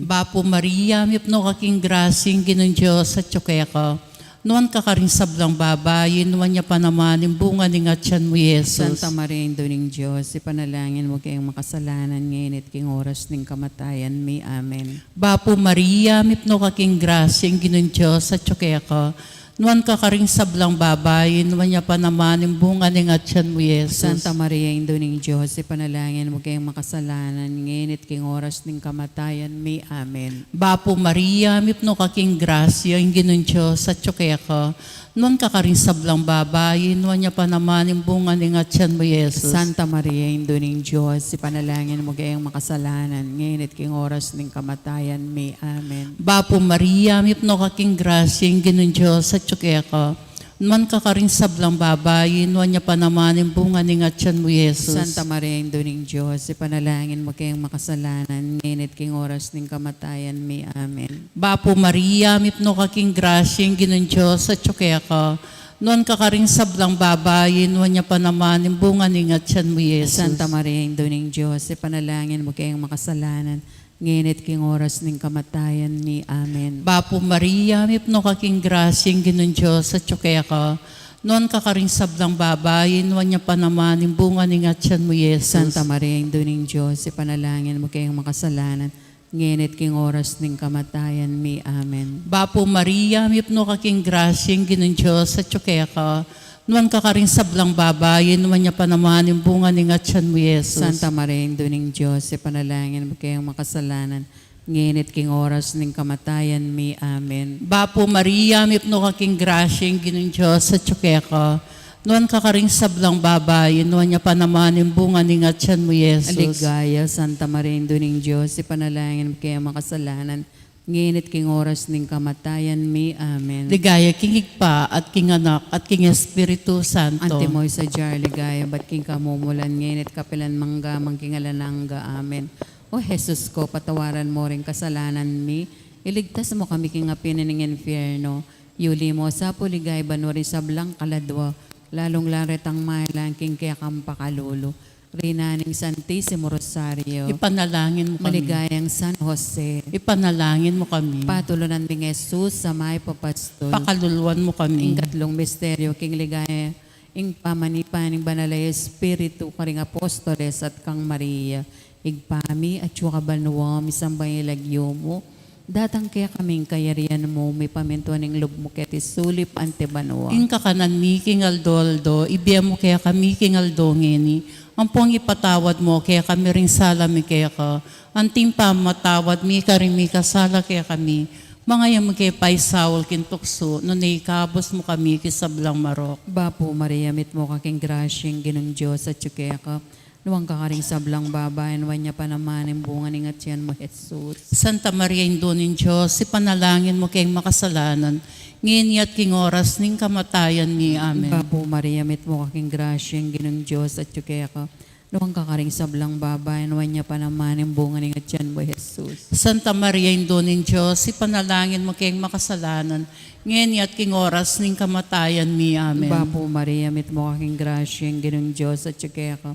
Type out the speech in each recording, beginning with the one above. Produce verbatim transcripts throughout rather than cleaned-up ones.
Bapu Maria, mipnu ka king grasya, ing Ginung Dios atyu keka. Nuan ka karing sablang babai, nuan ya pa naman ing bunga ning atyan mu, Jesus. Santa Maria, Indu ning Dios, ipanalangin mu keng makasalanan, ngeni at king oras ning kamatayan mi. Amen. Bapu Maria, mipnu ka king grasya, ing Ginung Dios atyu keka. Nuan ka karing sablang babai, nuan ya pa naman ing bunga ning atyan mu, Jesus. Santa Maria, Indu ning Dios, ipanalangin mu keng makasalanan, ngeni at king oras ning kamatayan mi. Amen. Bapu Maria, mipnu ka king grasya, ing Ginung Dios atyu keka. Nuan ka karing sablang babai, nuan ya pa naman ing bunga ning atyan mu, Jesus. Santa Maria, Indu ning Dios, ipanalangin mu keng makasalanan, ngeni at king oras ning kamatayan mi. Amen. Bapu Maria, mipnu ka king grasya, ing Ginung Dios atyu keka. Nuan ka karing sablang babai, nuan ya pa naman ing bunga ning atyan mu, Jesus. Santa Maria, Indu ning Dios, ipanalangin mu keng makasalanan, ngeni at king oras ning kamatayan mi. Amen. Bapu Maria, mipnu ka king grasya, ing Ginung Dios atyu keka. Nuan ka karing sablang babai, nuan ya pa naman ing bunga ning atyan mu, Jesus. Santa Maria, Indu ning Dios, ipanalangin mu keng makasalanan, ngeni at king oras ning kamatayan mi. Amen. Bapu Maria, mipnu ka king grasya, ing Ginung Dios atyu keka. Nuan ka karing sablang babai, nuan ya pa naman ing bunga ning atyan mu, Jesus. Santa Maria, Indu ning Dios, ipanalangin mu keng makasalanan, ngeni at king oras ning kamatayan mi. Amen. Bapu Maria, mipnu ka king grasya, ing Ginung Dios atyu keka. Nuan ka karing sablang babai, nuan ya pa naman ing bunga ning atyan mu, Jesus. Santa Maria, Indu ning Dios, ipanalangin mu keng makasalanan, ngeni at king oras ning kamatayan mi. Amen. Bapu Maria, mipnu ka king grasya, ing Ginung Dios atyu keka. Nuan ka karing sablang babai, nuan ya pa naman ing bunga ning atyan mu, Jesus. Ligaya, Santa Maria, Indu ning Dios, ipanalangin mu keng makasalanan, ngeni at king oras ning kamatayan mi. Amen. Ligaya king Ibpa, at king Anak, at king Espiritu Santo. Antimo ing sadya ligaya, ibat king kamumulan, ngeni at kapilan man, angga man king alang angga. Amen. O Jesus ko, patawaran mu ring kasalanan mi, iligtas mu kami king api ning infierno, yuli mu sa pu ligaya banua ring sablang kaladua, lalung-lalu retang mailang king kekang pakalulu. Reyna ning Santisimo Rosario. Ipanalangin mu kami. Maligayang San Jose. Ipanalangin mu kami. Patulunan ming Jesus a mayap a pastul. Pakaluluan mu kami. Ing katlung misteryo king ligaya, ing pamanipa ning Banal a Espiritu karing apostoles at kang Maria. Ibpa mi, atsu ka banua, misamban ya ing lagyu mu, datang kekami ing kayarian mu, mipamintuan ing lub mu keti sulip anti banua. Ing kakanan mi king aldo-aldo ibie mu kekami king aldo ngeni. Ampon ipatawad mu kekami ring sala mi keka, anti ing pamamatawad mi karing mikasala kekami. Manga e mu ke paisaul king tuksu, nune ikabus mu kami king sablang marok. Bapu Maria, mitmu ka king grasya, ing Ginung Dios atsu keka. Nuan ka karing sablang babai, nuan ya pa naman ing bunga ning atian mu, Jesus. Santa Maria, Indu ning Dios, ipanalangin mu keng makasalanan, ngeni at king oras ning kamatayan mi. Amen. Bapu Maria, mitmu ka king grasya, ing Ginung Dios atsu keka. Nuan ka karing sablang babai, nuan ya pa naman ing bunga ning atian mu, Jesus. Santa Maria, Indu ning Dios, ipanalangin mu keng makasalanan, ngeni at king oras ning kamatayan mi. Amen. Bapu Maria, mitmu ka king grasya, ing Ginung Dios atsu keka.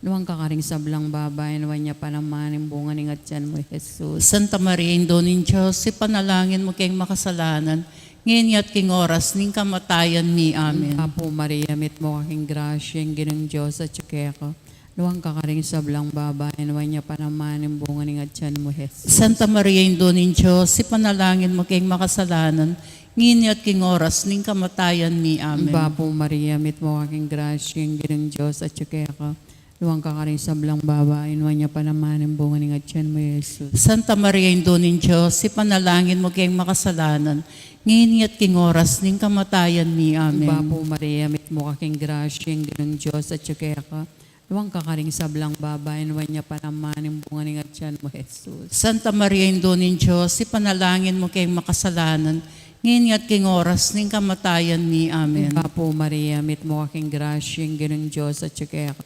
Nuan ka karing sablang babai, nuan ya pa naman ing bunga ning atian mu, Jesus. Santa Maria, Indu ning Dios, ipanalangin mu keng makasalanan, ngeni at king oras ning kamatayan mi. Amen. Bapu Maria, mitmu ka king grasya, ing Ginung Dios atsu keka. Nuan ka karing sablang babai, nuan ya pa naman ing bunga ning atian mu, Jesus. Santa Maria, Indu ning Dios, ipanalangin mu keng makasalanan, ngeni at king oras ning kamatayan mi. Amen. Bapu Maria, mitmu ka king grasya, ing Ginung Dios atsu keka. Nuan ka karing sablang babai, nuan ya pa naman ing bunga ning atian mu, Jesus. Santa Maria, Indu ning Dios, ipanalangin mu keng makasalanan, ngeni at king oras ning kamatayan mi. Amen. Bapu Maria, mitmu ka king grasya, ing Ginung Dios atsu keka. Nuan ka karing sablang babai, nuan ya pa naman ing bunga ning atian mu, Jesus. Santa Maria, Indu ning Dios, ipanalangin mu keng makasalanan, ngeni at king oras ning kamatayan mi. Amen. Bapu Maria, mitmu ka king grasya, ing Ginung Dios atsu keka.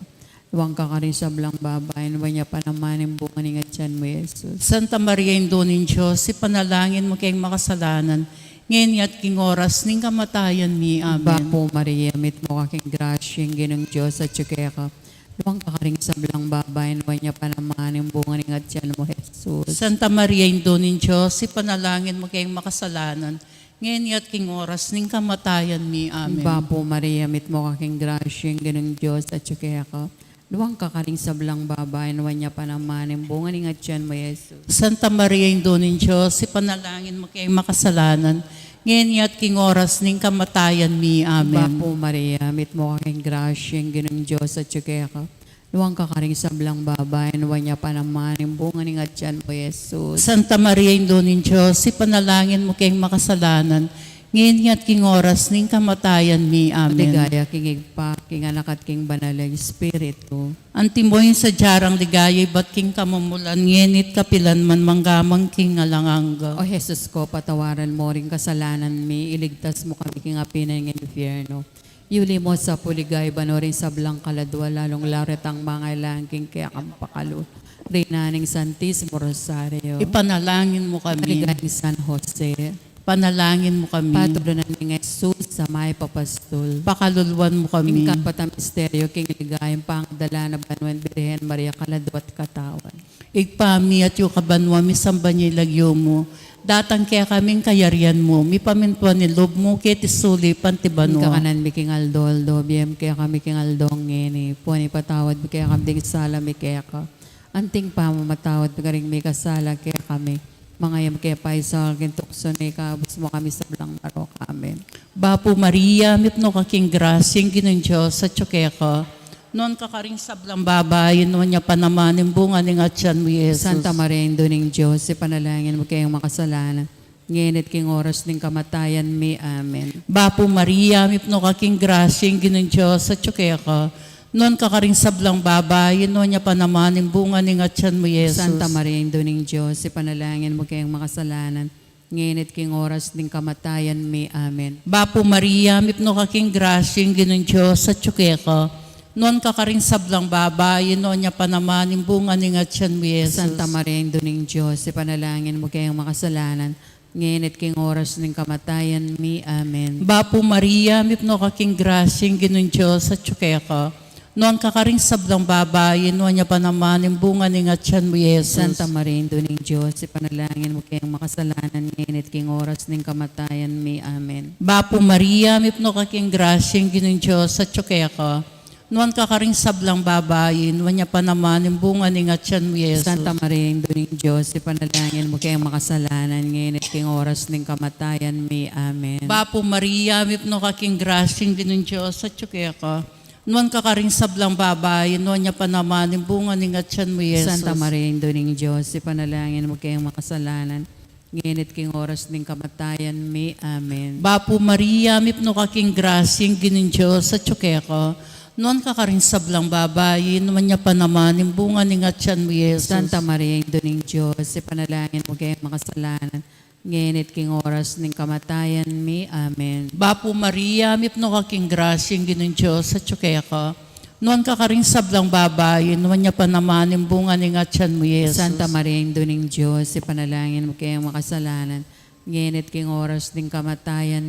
Nuan ka karing sablang babai, nuan ya pa naman ing bunga ning atian mu, Jesus. Santa Maria, Indu ning Dios, ipanalangin mu keng makasalanan, ngeni at king oras ning kamatayan mi. Amen. Bapu Maria, mitmu ka king grasya, ing Ginung Dios atsu keka. Nuan ka karing sablang babai, nuan ya pa naman ing bunga ning atian mu, Jesus. Santa Maria, Indu ning Dios, ipanalangin mu keng makasalanan, ngeni at king oras ning kamatayan mi. Amen. Bapu Maria, mitmu ka king grasya, ing Ginung Dios atyu keka. Nuan ka karing sablang babai, nuan ya pa naman ing bunga ning atian mu, Jesus. Santa Maria, Indu ning Dios, ipanalangin mu keng makasalanan, ngeni at king oras ning kamatayan mi. Amen. Bapu Maria, mitmu ka king grasya, ing Ginung Dios atyu keka. Nuan ka karing sablang babai, nuan ya pa naman ing bunga ning atian mu, Jesus. Santa Maria, Indu ning Dios, ipanalangin mu keng makasalanan, ngeni at king oras ning kamatayan mi. Amen. Ligaya king Ibpa, king Anak, at king Banal a Espiritu. Antimo ing sadya rang ligaya ibat king kamumulan, ngeni at kapilan man, mangga man king alang angga. O Jesus ko, patawaran mu ring kasalanan mi, iligtas mu kami king api ning infierno. Yuli mu sa pu king ligaya banua ring sablang kaladua, lalung-lalu retang mangailangan king kekang pakalulu. Reyna ning Santisimo Rosario. Ipanalangin mu kami. Ligaya ning San Jose. Panalangin mu kami. Patulunan mi ngan i Jesus a mayap a pastul. Pakaluluan mu kami. Ing kapat a misteryo king ligaya, ing pangdala na banua ning Birhen Maria kaladua at katawan. Ibpa mi, atyu ka banua, misamban ya ing lagyu mu. Datang kekami ing kayarian mu, mipamintuan ing lub mu keti sulip anti banua. Ing kakanan mi king aldo-aldo, ibie mu kekami king aldo ngeni. Ampon ipatawad mu kekami ding sala mi keka, anti ing pamamatawad mi karing mikasala kekami. Manga e mu ke paisaul king tuksu, nune ikabus mu kami sablang marok. Amen. Bapu Maria, mipnu ka king grasya, ing Ginung Dios atyu keka. Nuan ka karing sablang babai, nuan ya pa naman ing bunga ning atian mu, Jesus. Santa Maria, Indu ning Dios, ipanalangin mu keng makasalanan, ngeni at king oras ning kamatayan mi. Amen. Bapu Maria, mipnu ka king grasya, ing Ginung Dios atyu keka. Nuan ka karing sablang babai, nuan ya pa naman ing bunga ning atian mu, Jesus. Santa Maria, Indu ning Dios, ipanalangin mu keng makasalanan, ngeni at king oras ning kamatayan mi. Amen. Bapu Maria, mipnu ka king grasya, ing Ginung Dios atyu keka. Nuan ka karing sablang babai, nuan ya pa naman ing bunga ning atian mu, Jesus. Santa Maria, Indu ning Dios, ipanalangin mu keng makasalanan, ngeni at king oras ning kamatayan mi. Amen. Bapu Maria, mipnu ka king grasya, ing Ginung Dios atyu keka. Nuan ka karing sablang babai, nuan ya pa naman ing bunga ning atian mu, Jesus. Santa Maria, Indu ning Dios, ipanalangin mu keng makasalanan, ngeni at king oras ning kamatayan mi. Amen. Bapu Maria, mipnu ka king grasya, ing Ginung Dios atyu keka. Nuan ka karing sablang babai, nuan ya pa naman ing bunga ning atian mu, Jesus. Santa Maria, Indu ning Dios, ipanalangin mu keng makasalanan, ngeni at king oras ning kamatayan mi. Amen. Bapu Maria, mipnu ka king grasya, ing Ginung Dios atyu keka. Nuan ka karing sablang babai, nuan ya pa naman ing bunga ning atian mu, Jesus. Santa Maria, Indu ning Dios, ipanalangin mu keng makasalanan, ngeni at king oras ning kamatayan mi. Amen. Bapu Maria, mipnu ka king grasya, ing Ginung Dios atyu keka. Nuan ka karing sablang babai, nuan ya pa naman ing bunga ning atian mu, Jesus. Santa Maria, Indu ning Dios, ipanalangin mu keng makasalanan, ngeni at king oras ning kamatayan mi. Amen. Bapu Maria, mipnu ka king grasya, ing Ginung Dios atyu keka. Nuan ka karing sablang babai, nuan ya pa naman ing bunga ning atian mu, Jesus. Santa Maria, Indu ning Dios, ipanalangin mu keng makasalanan, ngeni at king oras ning kamatayan.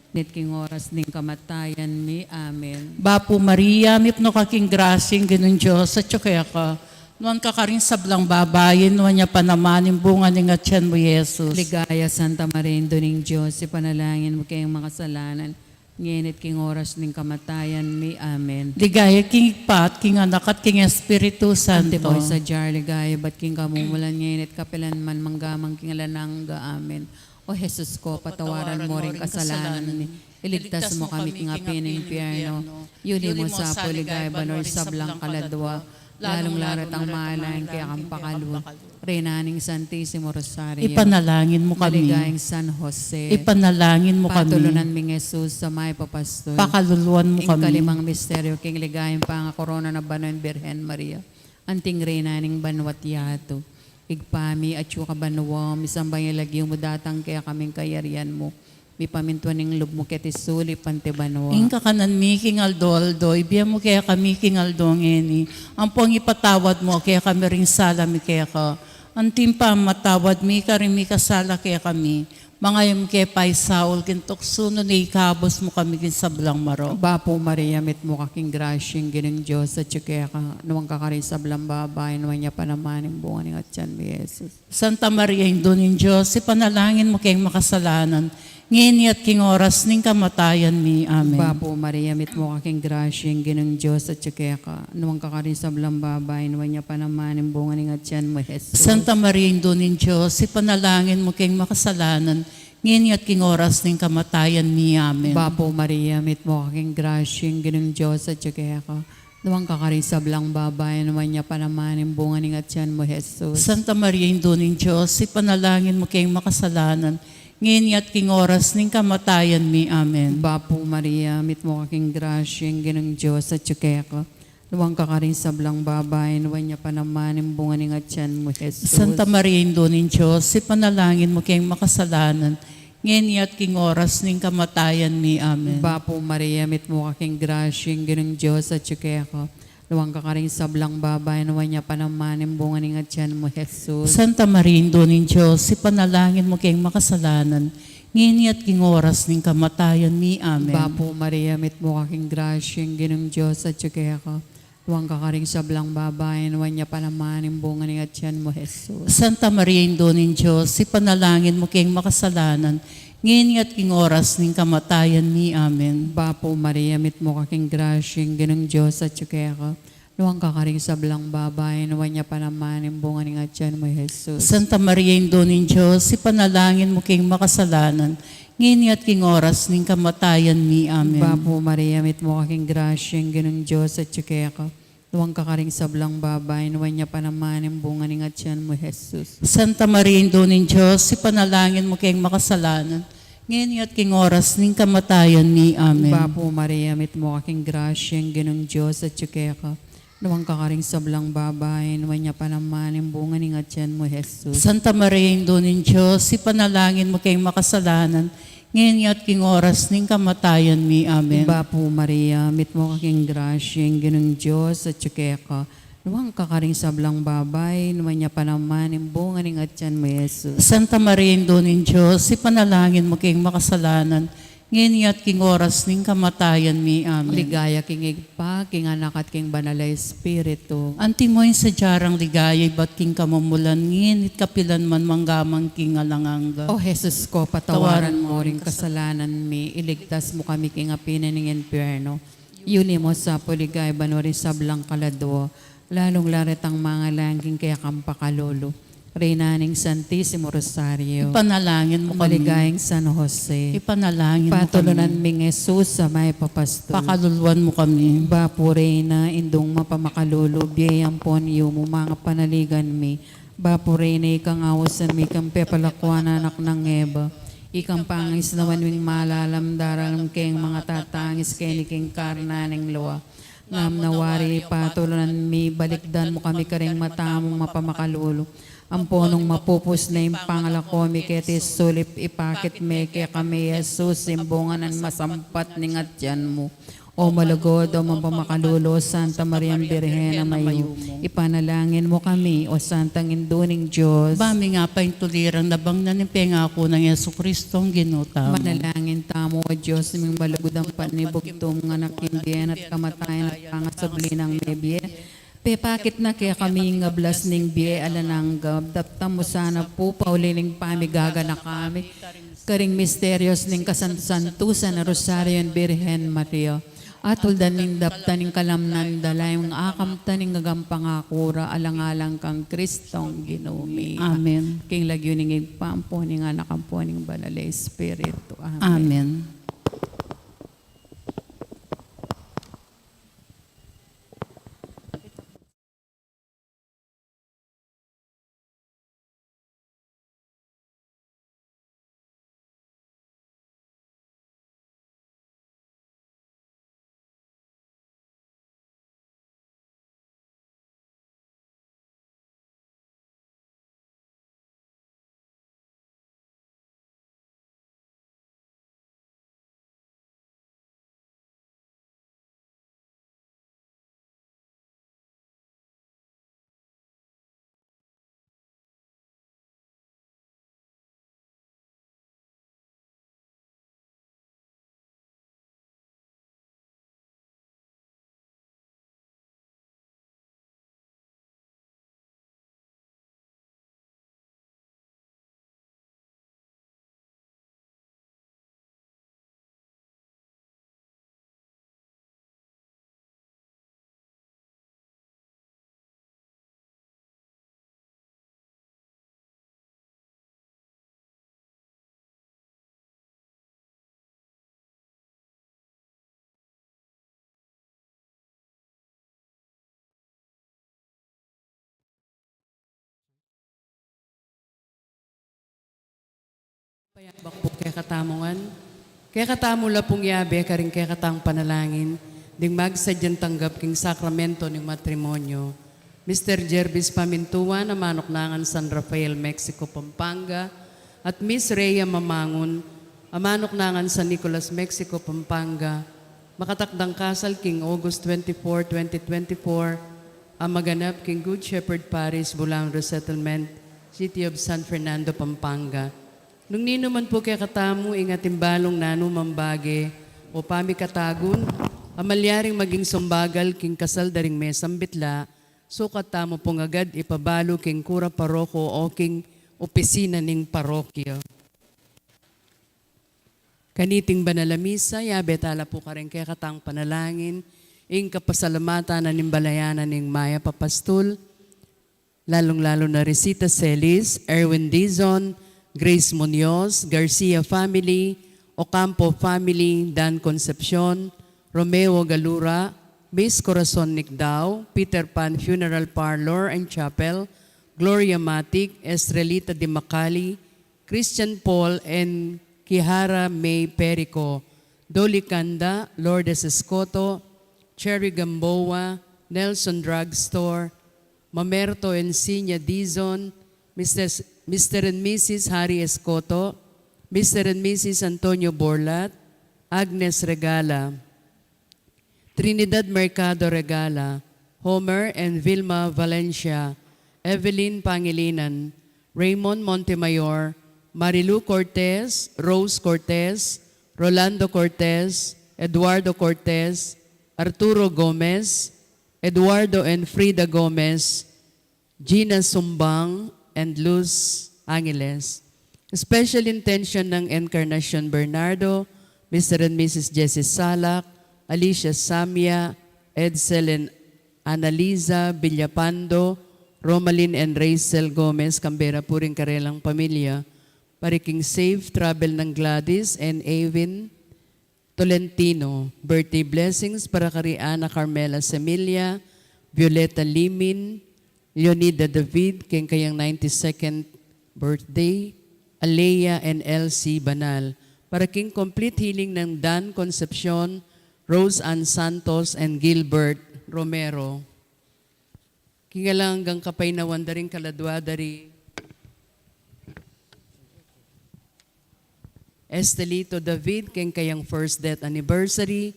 Ngeni at king oras ning kamatayan mi. Amen. Bapu Maria, mipnu ka king grasya, ing Ginung Dios atyu keka. Nuan ka karing sablang babai, nuan ya pa naman ing bunga ning atian mu, Jesus. Ligaya, Santa Maria, Indu ning Dios, ipanalangin mu keng makasalanan, ngeni at king oras ning kamatayan mi. Amen. Ligaya king Ibpa, at king Anak, at king Espiritu Santo. Antimo ing sadya rang ligaya ibat king kamumulan, ngeni at kapilan man, mangga man king alang angga. Amen. O Jesus ko, patawaran mu ring kasalanan mi, iligtas mu kami king api ning infierno, yuli mu sa pu king ligaya banua ring sablang kaladua, lalung-lalu retang mangailangan king kekang pakalulu. Reyna ning Santisimo Rosario. Ipanalangin mu kami. Maligayang San Jose. Ipanalangin mu kami. Patulunan mi ngan i Jesus a mayap a pastul. Pakaluluan mu kami. Ing kalimang misteryo king ligaya, ing pangakorona na banua ning Birhen Maria anting Reyna ning banua't yatu. Ibpa mi, atyu ka banua, misamban ya ing lagyu mu, datang kekami ing kayarian mu. mipamintuan ing lub mu keti sulip anti banua. Ing kakanan mi king aldo-aldo, ibie mu kekami king aldo ngeni. Ampong ipatawad mu kekami ring sala mi keka, anti ing pamamatawad mi karing mikasala kekami. Manga e mu ke paisaul king tuksu, nune ikabus mu kami king sablang marok. Bapu Maria, mitmu ka king grasya, ing Ginung Dios atyu keka. Nuan ka karing sablang babai, nuan ya pa naman ing bunga ning atyan mu, Jesus. Santa Maria, Indu ning Dios, ipanalangin mu keng makasalanan, ngeni at king oras ning kamatayan mi. Amen. Bapu Maria, mitmu ka king grasya, ing Ginung Dios atyu keka. Nuan ka karing sablang babai, nuan ya pa naman ing bunga ning atyan mu, Jesus. Santa Maria, Indu ning Dios, ipanalangin mu keng makasalanan, ngeni at king oras ning kamatayan mi. Amen. Bapu Maria, mitmu ka king grasya, ing Ginung Dios atyu keka. Nuan ka karing sablang babai, nuan ya pa naman ing bunga ning atyan mu, Jesus. Santa Maria, Indu ning Dios, ipanalangin mu keng makasalanan, ngeni at king oras ning kamatayan mi. Amen. Bapu Maria, mitmu ka king grasya, ing Ginung Dios atyu keka. Nuan ka karing sablang babai, nuan ya pa naman ing bunga ning atyan mu, Jesus. Santa Maria, Indu ning Dios, ipanalangin mu keng makasalanan, ngeni at king oras ning kamatayan mi. Amen. Bapu Maria, mitmu ka king grasya, ing Ginung Dios atyu keka. Nuan ka karing sablang babai, nuan ya pa naman ing bunga ning atyan mu, Jesus. Santa Maria, Indu ning Dios, ipanalangin mu keng makasalanan, ngeni at king oras ning kamatayan mi. Amen. Bapu Maria, mitmu ka king grasya, ing Ginung Dios atyu keka. Nuan ka karing sablang babai, nuan ya pa naman ing bunga ning atyan mu, Jesus. Santa Maria, Indu ning Dios, ipanalangin mu keng makasalanan, ngeni at king oras ning kamatayan mi. Amen. Bapu Maria, mitmu ka king grasya, ing Ginung Dios atyu keka. Nuan ka karing sablang babai, nuan ya pa naman ing bunga ning atyan mu, Jesus. Santa Maria, Indu ning Dios, ipanalangin mu keng makasalanan, ngeni at king oras ning kamatayan mi. Amen. Bapu Maria, mitmu ka king grasya, ing Ginung Dios atyu keka. Nuan ka karing sablang babai, nuan ya pa naman ing bunga ning atyan mu, Jesus. Santa Maria, Indu ning Dios, ipanalangin mu keng makasalanan, ngeni at king oras ning kamatayan mi. Amen. Bapu Maria, mitmu ka king grasya, ing Ginung Dios atyu keka. Nuan ka karing sablang babai, nuan ya pa naman ing bunga ning atyan mu, Jesus. Santa Maria, Indu ning Dios, ipanalangin mu keng makasalanan, ngeni at king oras ning kamatayan mi. Amen. Bapu Maria, mitmu ka king grasya, ing Ginung Dios atyu keka. Nuan ka karing sablang babai, nuan ya pa naman ing bunga ning atyan mu, Jesus. Santa Maria, Indu ning Dios, ipanalangin mu keng makasalanan, ngeni at king oras ning kamatayan mi. Amen. Ligaya king Ibpa, king Anak, at king Banal a Espiritu. Antimo ing sadya rang ligaya ibat king kamumulan, ngeni at kapilan man, mangga man king alang angga. O Jesus ko, patawaran mo ring kasalanan mi, iligtas mo kami king api na ning impyerno. Yuli mo sa pu king ligaya banua ring sablang kaladua, lalung-lalu retang mangailangan king kekang pakalulu. Reyna ning Santisimo Rosario. Ipanalangin mo kami. Maligayang San Jose. Ipanalangin mo kami. Patulunan ming Jesus a mayap a pastul. Pakaluluan mo kami. Bapu Reyna, Indung mapamakalulu, bie ampon yumu, manga panaligan mi. Bapu Reyna, ikang ausan mi kang pepalakuan a anak nang Eva. Ikang pangisnawan ming malalam, daralan keng mangatatangis keni king karna ning lua. Ngam na wari, patulunan mi, balikdan mu kami karing mata mung mapamakalulu. Ampo nung mapupus na ing pangalako mi keti sulip, ipakit me kekami i Jesus, ing bunga nang masampat ning atian mu. O malugud, o mapamakalulu, Santa Mariang Birhen a mayumu, ipanalangin mu kami. O Santang Indu ning Dios, ba ming apaintulirang nabang na ning pengaku nang Jesucristong Ginu tamu. Manalangin tamu. O Dios ming malugud, ampo ning bugtung anak king bie na at kamatayan at pangasubli nang mebie, pepakit na kekami ing ablas ning bie alang angga. Daptan mu sana pu pauli ning pamigaganaka mi karing misterios ning kasantusantusan a Rosario ning Birhen Maria. At huldan ming daptan ing kalamnan da la, ing akamtan ing agampang a kura alang-alang kang Kristong Ginu mi. Amen. King lagyu ning Ibpa, ampo ning Anak, ampo ning Banal a Espiritu. Amen. Amen. Payabak pu kekatamu ngan. Kekatamu la pung yabe karing kekatang panalangin ding magsadyang tanggap king sakramento ning matrimonyo. Mister Jervis Pamintuan, a manuknangan San Rafael, Mexico, Pampanga, at Miss Rhea Mamangun, a manuknangan San Nicolas, Mexico, Pampanga, makatakdang kasal king August twenty-four, twenty twenty-four, a maganap king Good Shepherd Parish, Bulang Resettlement, City of San Fernando, Pampanga. Nung ninu man pu kekatamu ing atin balung nanumang bage o pamikatagun a malyaring maging sumbagal king kasal da ring mesang bitla, sukat tamu pung agad ipabalu king kura paroko o king opisina ning parokya. Kaniting banal a misa, yabe tala pu karing kekatang panalangin ing kapasalamatan na ning balayan na ning mayap a pastul, lalung-lalu na Risita Celis, Erwin Dizon, Grace Munoz, Garcia family, Ocampo family, Dan Concepcion, Romeo Galura, Miss Corazon Nicdao, Peter Pan Funeral Parlor and Chapel, Gloria Matic, Estrelita Dimacali, Christian Paul and Kihara May Perico, Dolly Canda, Lourdes Escoto, Cherry Gamboa, Nelson Drugstore, Mamerto and Sinya Dizon, Mister S-, Mister and Missus Harry Escoto, Mister and Missus Antonio Borlat, Agnes Regala, Trinidad Mercado Regala, Homer and Vilma Valencia, Evelyn Pangilinan, Raymond Montemayor, Marilu Cortez, Rose Cortez, Rolando Cortez, Eduardo Cortez, Arturo Gomez, Eduardo and Frida Gomez, Gina Sumbang, and Luz Angeles. Special intention ng Encarnacion Bernardo, Mister and Missus Jessie Salak, Alicia Samia, Edsel and Analiza Villapando, Romalyn and Rachel Gomez, kang bera pu ring karelang pamilya, para king safe travel nang Gladys and Avin Tolentino. Birthday blessings para kari Ana Carmela Semilla, Violeta Limin, Leonida David, keng kayang ninety-second birthday, Alea and L C Banal. Para king complete healing nang Dan Concepcion, Rose Ann Santos, and Gilbert Romero. King alang anggang kapaynawan da ring kaladwa da ri Estelito David, keng kayang first death anniversary,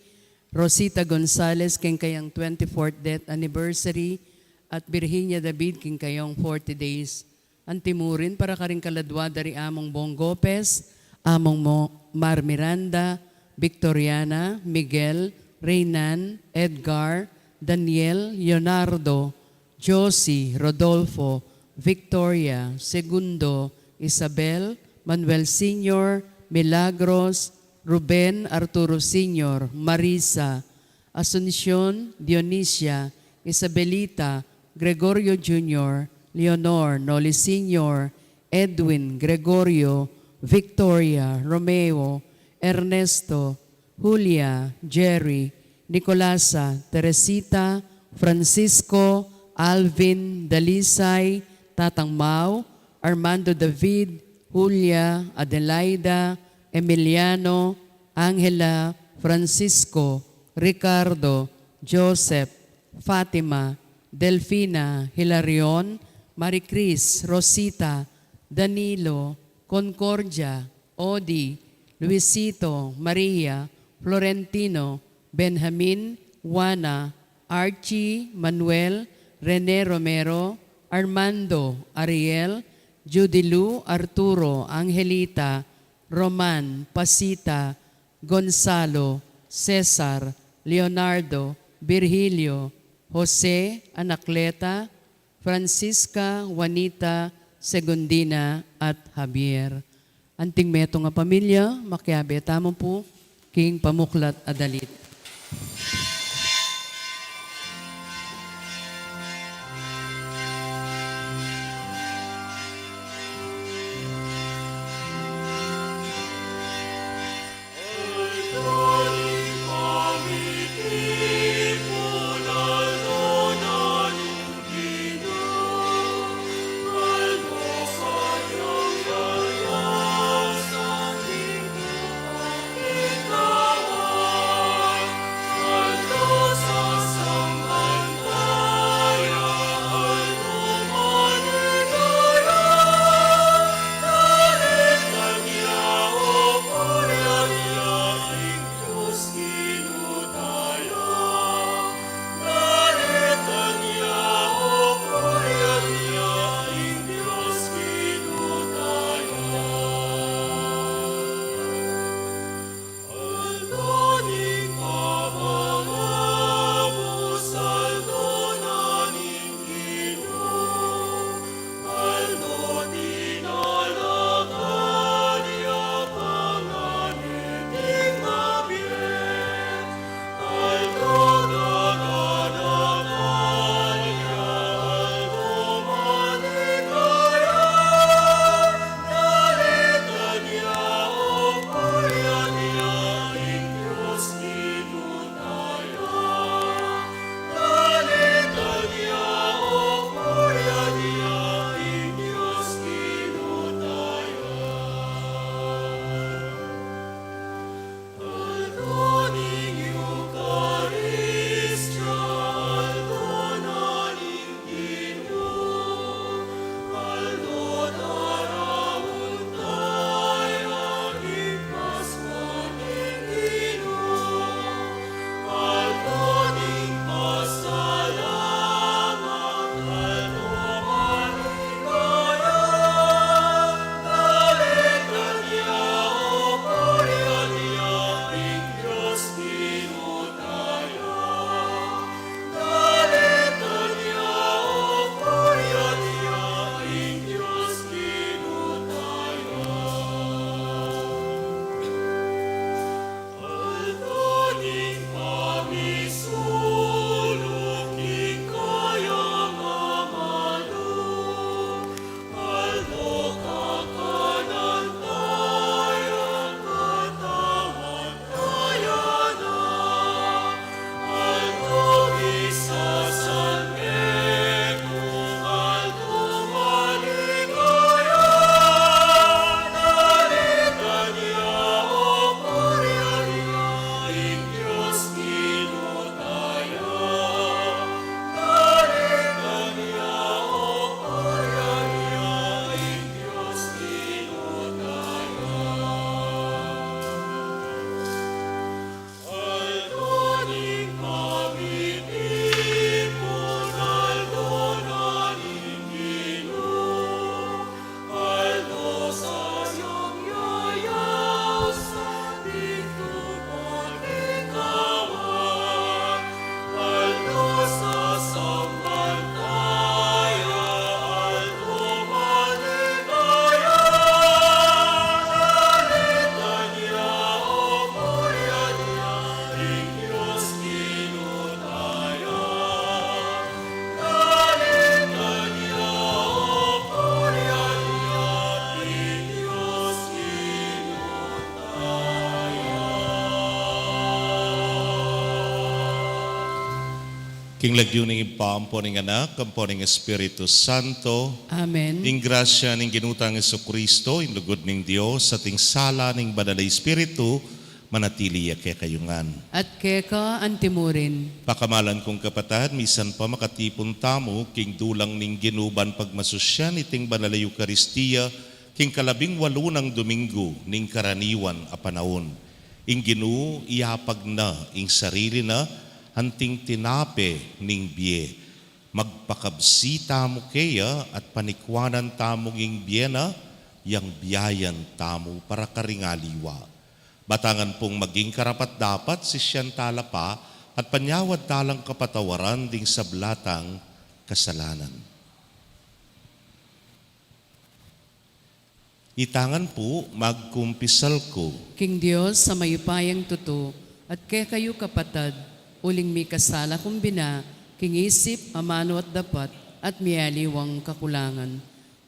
Rosita Gonzalez, keng kayang twenty-fourth death anniversary, at Virginia David, keng kayang forty days. Antimurin para karing kaladwa da ri Among Bong Gopez, Among Mo-, Mar Miranda, Victoriana, Miguel, Reynan, Edgar, Daniel, Leonardo, Josie, Rodolfo, Victoria, Segundo, Isabel, Manuel Senior, Milagros, Ruben, Arturo Senior, Marisa, Asuncion, Dionisia, Isabelita, Gregorio Junior, Leonor, Noli Senior, Edwin, Gregorio, Victoria, Romeo, Ernesto, Julia, Jerry, Nicolasa, Teresita, Francisco, Alvin, Dalisay, Tatang Mau, Armando David, Julia, Adelaida, Emiliano, Angela, Francisco, Ricardo, Joseph, Fatima, Delfina, Hilarion, Maricris, Rosita, Danilo, Concordia, Odi, Luisito, Maria, Florentino, Benjamin, Juana, Archie, Manuel, Rene Romero, Armando, Ariel, Judy Lu, Arturo, Angelita, Roman, Pasita, Gonzalo, Cesar, Leonardo, Virgilio, Jose, Anacleta, Francisca, Juanita, Segundina, at Javier. Anting metung a pamilya, makiabe tamu pu king pamuklat a dalit. King lagyu ning Ibpa, ampo ning Anak, ampo ning Espiritu Santo. Amen. Ing grasya ning Ginu tang Jesucristo, ing lugud ning Dios, at ing sala ning Banal a Espiritu, manatili ya kekayu ngan. At keka antimurin. Pakamalan kung kapatad, misan pa makatipun tamu king dulang ning Ginu ban pagmasusyan iting Banal a Eukaristia, king kalabing walu nang Domingo ning karaniwan a panaun. Ing Ginu iyapag na ing sarili na anting tinape ning bie. Magpakabsi tamu keya at panikwanan tamu ing bie na, yang biayan tamu para karing aliwa. Batangan pung maging karapat-dapat sisian tala pa at panyawad talang kapatawaran ding sabla tang kasalanan. Itangan pu, magkumpisal ku. King Dios a mayupayang tutu, at kekayu kapatad, uling mikasala kung bina, king isip, amanu at dapat, at mialiwang kakulangan.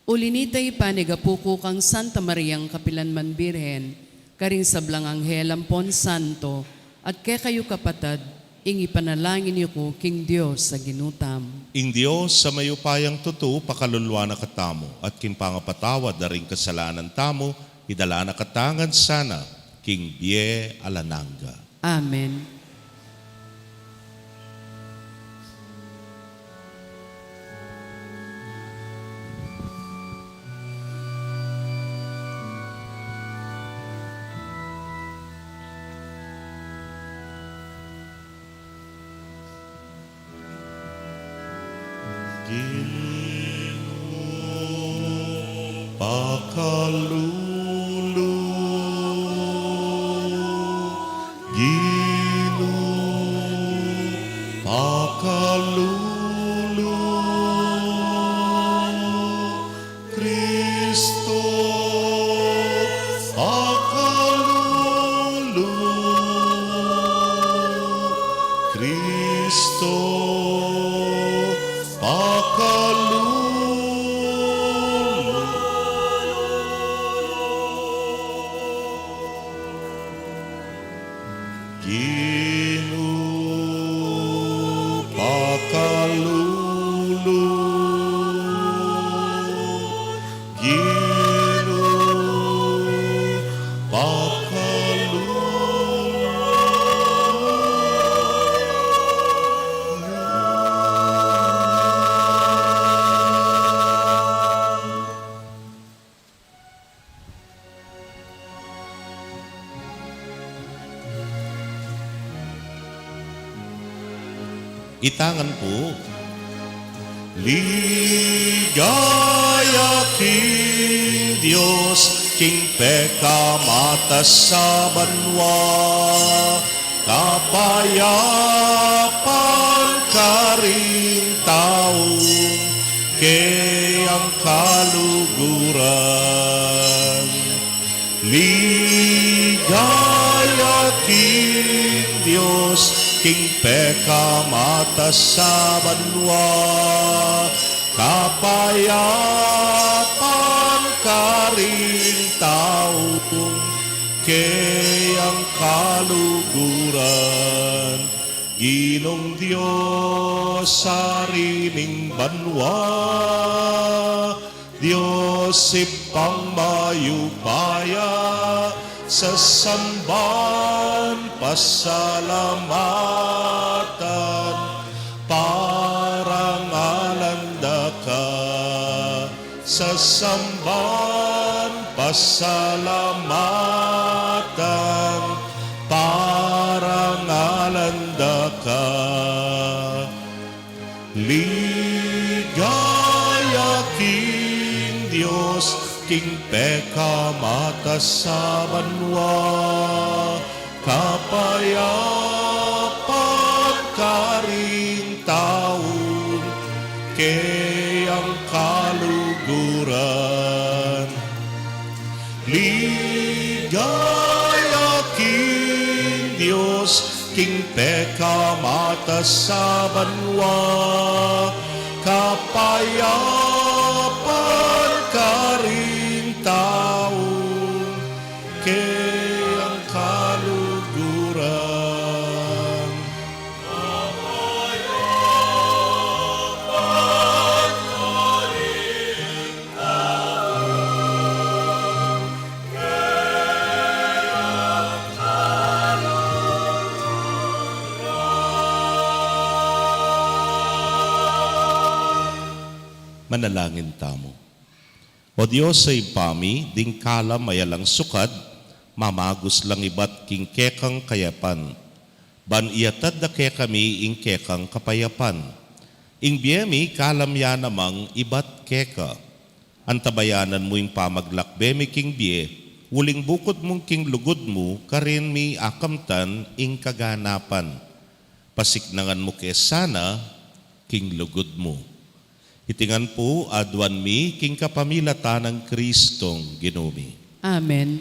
Uli nita ipanigapu ku kang Santa Mariang kapilan man Birhen, karing sablang anghel ampon santo, at kekayu kapatad, ing ipanalangin yu ku king Dios a Ginu tamu. Ing Dios a mayupayang tutu pakaluluan na katamu, at king pangapatawad da ring kasalanan tamu, idala na katamu ngan sana king bie alang angga. Amen. Ginu, pakalulu. Ginu, pakalulu. Kristo, pakalulu. Kristo, pakalulu. Ginu, pakalulu. Ginu, pakalulu. Itangan pu. Ligaya king Dios, king pekamatas a banua, kapayapan karing taung keyang kaluguran. Ligaya king Dios, king pekamatas a banua, kapayapan karing taung keyang kaluguran. Ginung Dios, Ari ning banua, Dios Ibpang mayupaya, sasamban, pasalamatan, parangalan da ka. Sasamban, pasalamatan, parangalan da ka. Ligaya king Dios, king pekamatas a banua, kapayapan karing taung keyang kaluguran. Ligaya king Dios, king pekamatas a banua, kapayapan karing taung keyang kaluguran. Manalangin tamu. O Dios a Ibpa mi, ding kalam a alang sukad, mamagus lang ibat king kekang kayapan. Ban iyatad da kekami ing kekang kapayapan. Ing bie mi, kalam ya namang ibat keka. Antabayanan mu ing pamaglakbe mi king bie, uling bukud mung king lugud mu, karin mi akamtan ing kaganapan. Pasiknangan mu ke sana king lugud mu. Iti ngan pu aduan mi king kapamilatan nang Kristong Ginu mi. Amen.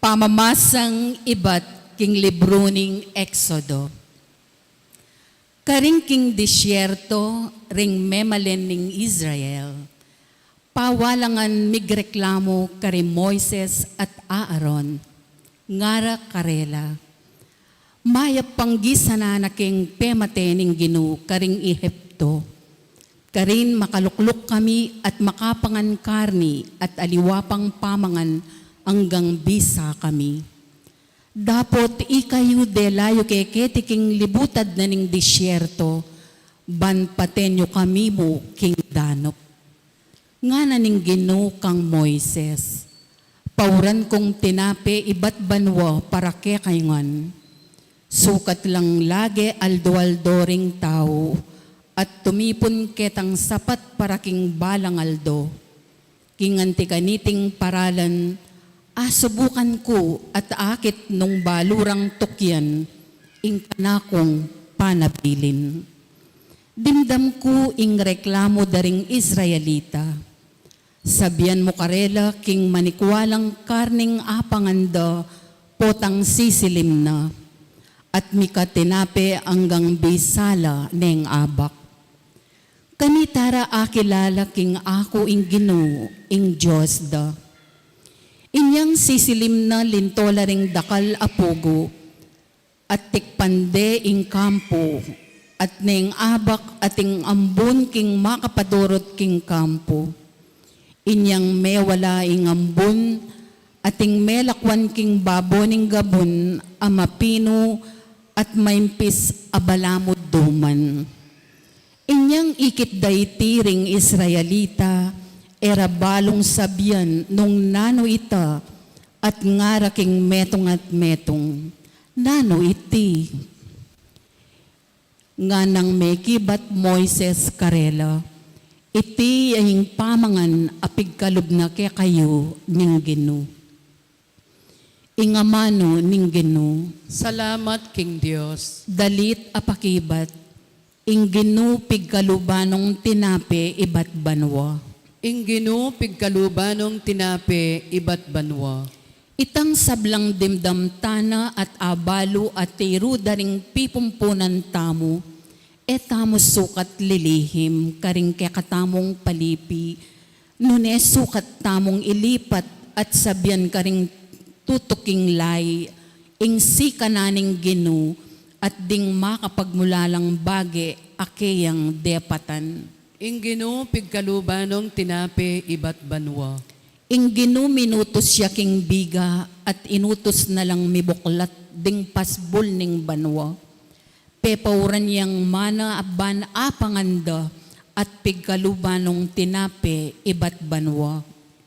Pamamasang ibat king libru ning Exodo. Karin king disyerto, ring memalen ning Israel, pawalangan migreklamu kari Moises at Aaron, ngara karela, mayap pang gisanan na keng pemate ning Ginu karing Ehipto. Karin makalukluk kami at makapangan karni at aliwa pang pamangan anggang bisa kami. Dapot ikayu dela yu ke keti king libutad na ning disyerto, ban paten yu kami mu king danup. Ngana ning Ginu kang Moises, pauran kung tinape ibat banua para kekayu ngan. Sukat lang lage aldo-aldo ring tau, at tumipun ketang sapat para king balang aldo. King anti kaniting paralan, asubukan ku at akit nung balu rang tukyan ing kanakung panabilin. Dimdam ku ing reklamu da ring Israelita. Sabian mu karela king manikwalang karning apangan da potang sisilim na, at mika tinape anggang bisa la neng abak. Kanita ra akilala king aku ing Ginu, ing Dios da. Inyang sisilim na linto la ring dakal a pugu, at tikpan de ing kampu, at neng abak ating ambun king makapadurut king kampu. Inyang mewala ing ambun, ating melakwan king babo ning gabun a mapinu at maimpis a balamud duman. Inyang ikit da iti ring Israelita, e ra balung sabian nung nanu ita, at ngara king metung at metung, "Nanu iti?" Nganang mekibat Moises karela, "Iti ya ing pamangan a pigkalub na kekayu ning Ginu." Ing amanu ning Ginu. Salamat king Dios. Dalit a pakibat. Ing Ginu pigkaluban nong tinape ibat banua. Ing Ginu pigkaluban nong tinape ibat banua. Itang sablang dimdam tana at abalu at tiru da ring pipumpunan tamu, e tamu sukat lilihim karing kekatamung palipi, nune sukat tamung ilipat at sabian karing tutuking layi, ing sikanan ning Ginu at ding makapagmulalang bage a keyang depatan. Ing Ginu pigkaluban nong tinape ibat banua. Ing Ginu minutus ya king biga at inutus na lang mibuklat ding pasbul ning banua. Pepauran yang mana a ban apangan da at pigkaluban nong tinape ibat banua.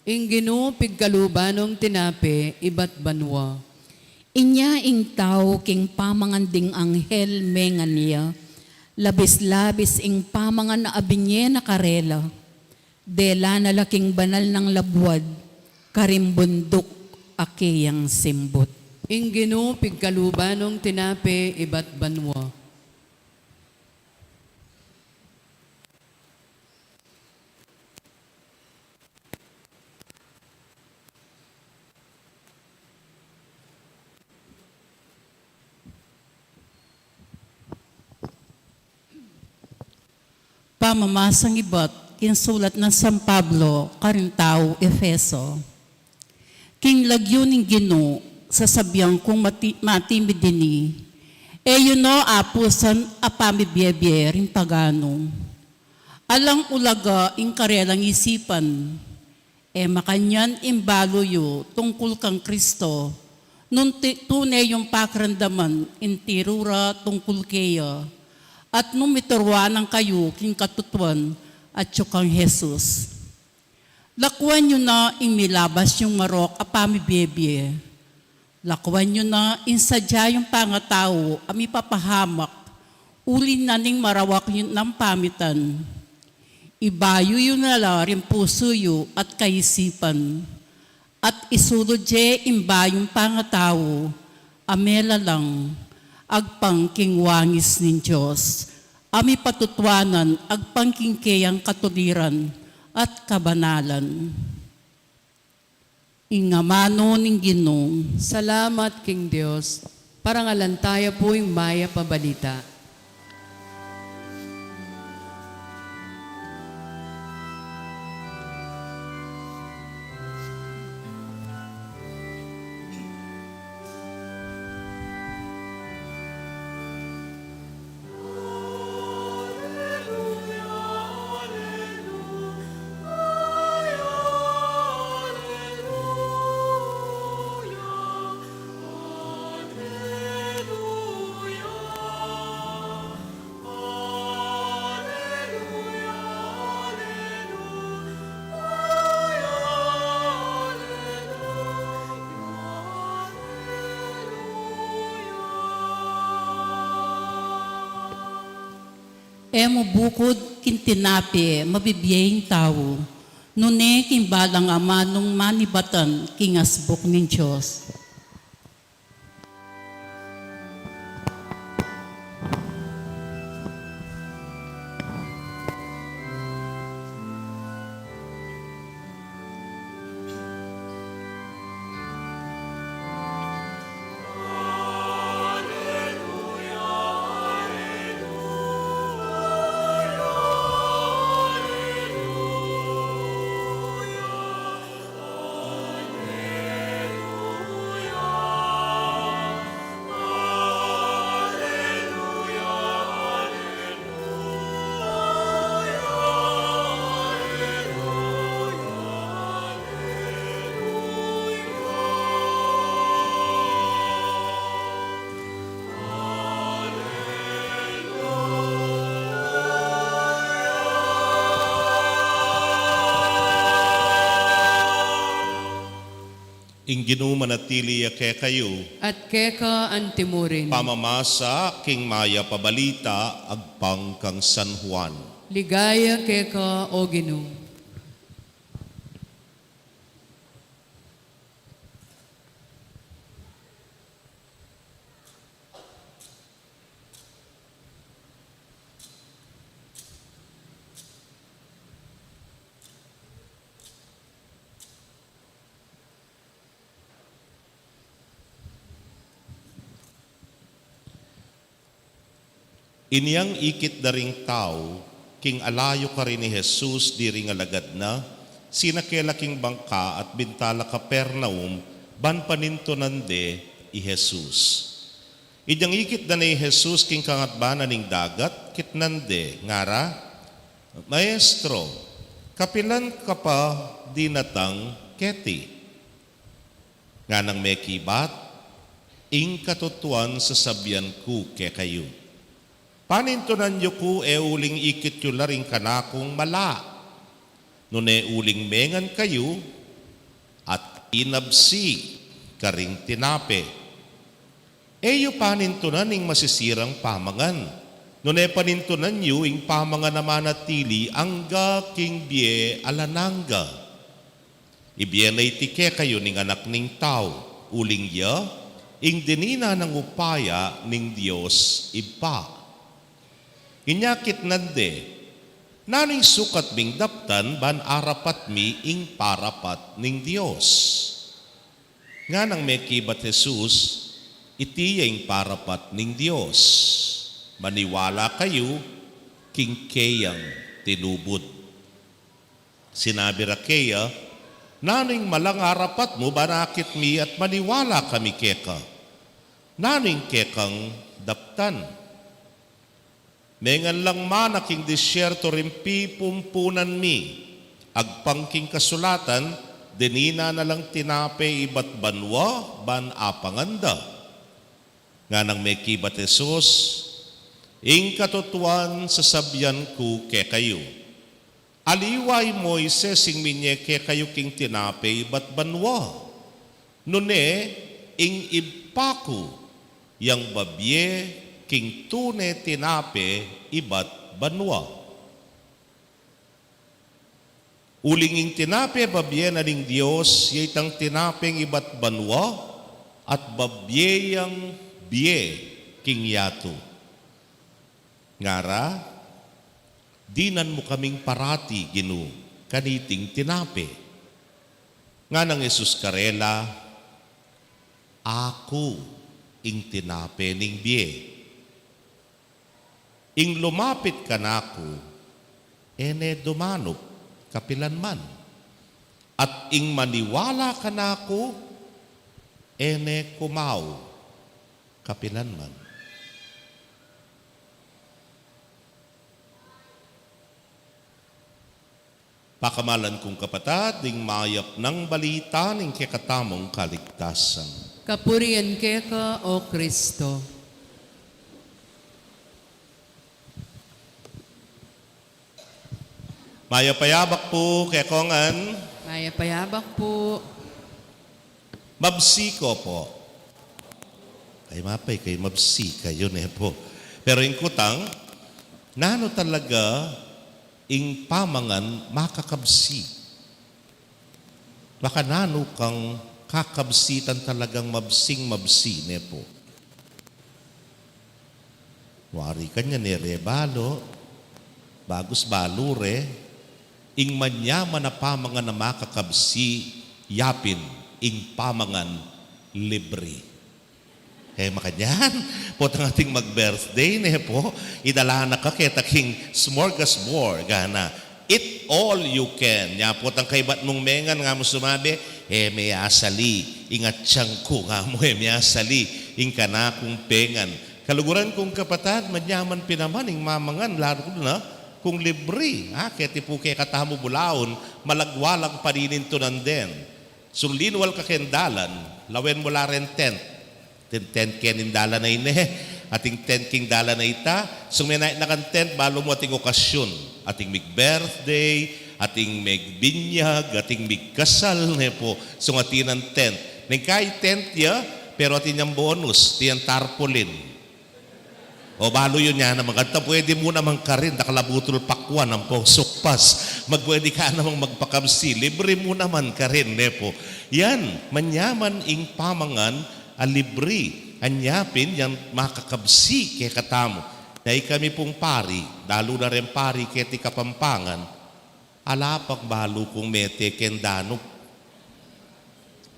Ing Ginu pigkaluban nong tinape ibat banua. Inya ing tau king pamangan ding anghel mengan ya, labis-labis ing pamangan a binye na karela. Dela na la king banal nang labuad, karing bunduk a keyang simbut. Ing Ginu pigkaluban nong tinape ibat banua. Pamamasang ibat king sulat nang San Pablo karing tau Efeso. King lagyu ning Ginu, sasabian kung mati-, matimid ini, e yu no apusan a pamibiebie ring paganu. Alang ulaga ing karelang isipan, e makanyan ing balu yu tungkul kang Kristo, nung ti-, tune yung pakiramdaman ing tiru ra tungkul keya, at nung mituruanan kayu king katutuan atyu kang Jesus. Lakuan yu na ing milabas yung marok a pamibiebie. Lakuan yu na ing sadya yung pangatau a mipapahamak, uli na ning marawak yu nang pamitan. Ibayu yu na la ring pusu yu at kaisipan, at isulud ye ing bayung pangatau, a melalang, agpang king wangis ning Dios, a mipatutuanan agpang king keyang katuliran at kabanalan. Ing amanu ning Ginu. Salamat king Dios. Parangalan taya pu ing mayap a balita. E mu bukud king tinape mabibie ing tau, nune king balang amanung manibatan king asbuk ning Dios. Ing Ginu manatili ya kekayu. At keka antimurin. Pamamasa king mayap a balita agpang kang San Juan. Ligaya keka, O Ginu. Inyang ikit da ring tau, king alayu karin i Jesus diri ring alagad na, sinake la king bangka at binta la Capernaum, ban panintunan de i Jesus. Inyang ikit da ne i Jesus king kangatbanan ning dagat, kitnan de, ngara, Maestro, kapilan ka pa dinatang keti? Nganang mekibat, ing katutuan sasabian ku kekayu, panintunan yu ku e uling ikit yu la ring kanakung mala, nune uling mengan kayu at inabsi karing tinape. E yu panintunan ing masisirang pamangan, nune panintunan yu ing pamangan a manatili angga king bie alang angga. Ibie na iti kekayu ning Anak ning Tau, uling ya ing dinan nang upaya ning Dios Ibpa. Inya kitnan de, nanu ing sukat ming daptan ban arapat mi ing parapat ning Dios? Nganang mekibat Jesus, iti ya ing parapat ning Dios, maniwala kayu king keyang tinubud. Sinabi ra keya, "Nanu ing malang arapat mu ban akit mi at maniwala kami keka? Nanu ing kekang daptan? Mengan lang mana king disyerto ring pipumpunan mi. Agpang king kasulatan, dinina na lang tinape ibat banua ban apangan da." Nganang mekibat Jesus, "Ing katutuan sasabian ku kekayu, aliwa i Moises ing minye kekayu king tinape ibat banua. Nune ing Ibpa ku yang babie king tune tinape ibat banua. Uling ing tinape babie na ning Dios, ya itang tinapeng ibat banua, at babie yang bie king yatu." Ngara, "Dinan mu kaming parati, Ginu, kaniting tinape." Nganang Jesus karela, "Aku ing tinape ning bie. Ing lumapit kanaku, e ne dumanup kapilan man. At ing maniwala kanaku, e ne kumau kapilan man." Pakamalan kung kapatad, ding mayap nang balita ning kekatamung kaligtasan. Kapurian keka, O Kristo. Mayap a yabak pu kekongan. Mayap a yabak pu. Mabsi ko po. Ay, mapay kayu, mabsi kayu, ne po. Pero ing kutang, nanu talaga ing pamangan makakabsi? Makananu kang kakabsitan talagang mabsing mabsi, ne po? Wari kanyan e re balu, bagus balu re, ing manyaman a pamangan a makakabsi, yapin ing pamangan libri. E makanyan, potang ating mag-birthday, ne po, idala na ka keta king smorgasbord, gana. Eat all you can. Nya potang kaybat mung mengan, nga mu sumabi, "E me asali ing atyang ku," nga mu, "E me asali ing kanakung pengan." Kaluguran kung kapatad, manyaman pin naman ing mamangan, lalu na kung libri. Ha, keti pu kekatamu bulaun, malagwa lang paninintunan den. Sung linwal ka keng dalan, lawen mu la reng tent. Ating tent keni king dalan a ini, ating tent king dalan a ita. Sung menayap na kang tent, balu mu ating okasyun, ating mig-birthday, ating migbinyag, ating migkasal, ne po. Sung atin nang tent. Neng kai tent ya, pero atin yang bonus, atin yang tarpaulin. O balu yu, nya naman, kanta pwede mu naman karin, dakal a butul pakwan ampong sukpas. Magpwede ka namang magpakabsi, libri mu naman karin, ne po. Yan, manyaman ing pamangan a libri, anya pin yang makakabsi kekatamu. Na ikami pung pari, lalu na reng pari keti Kapampangan, ala pang balu kung mete keng danup.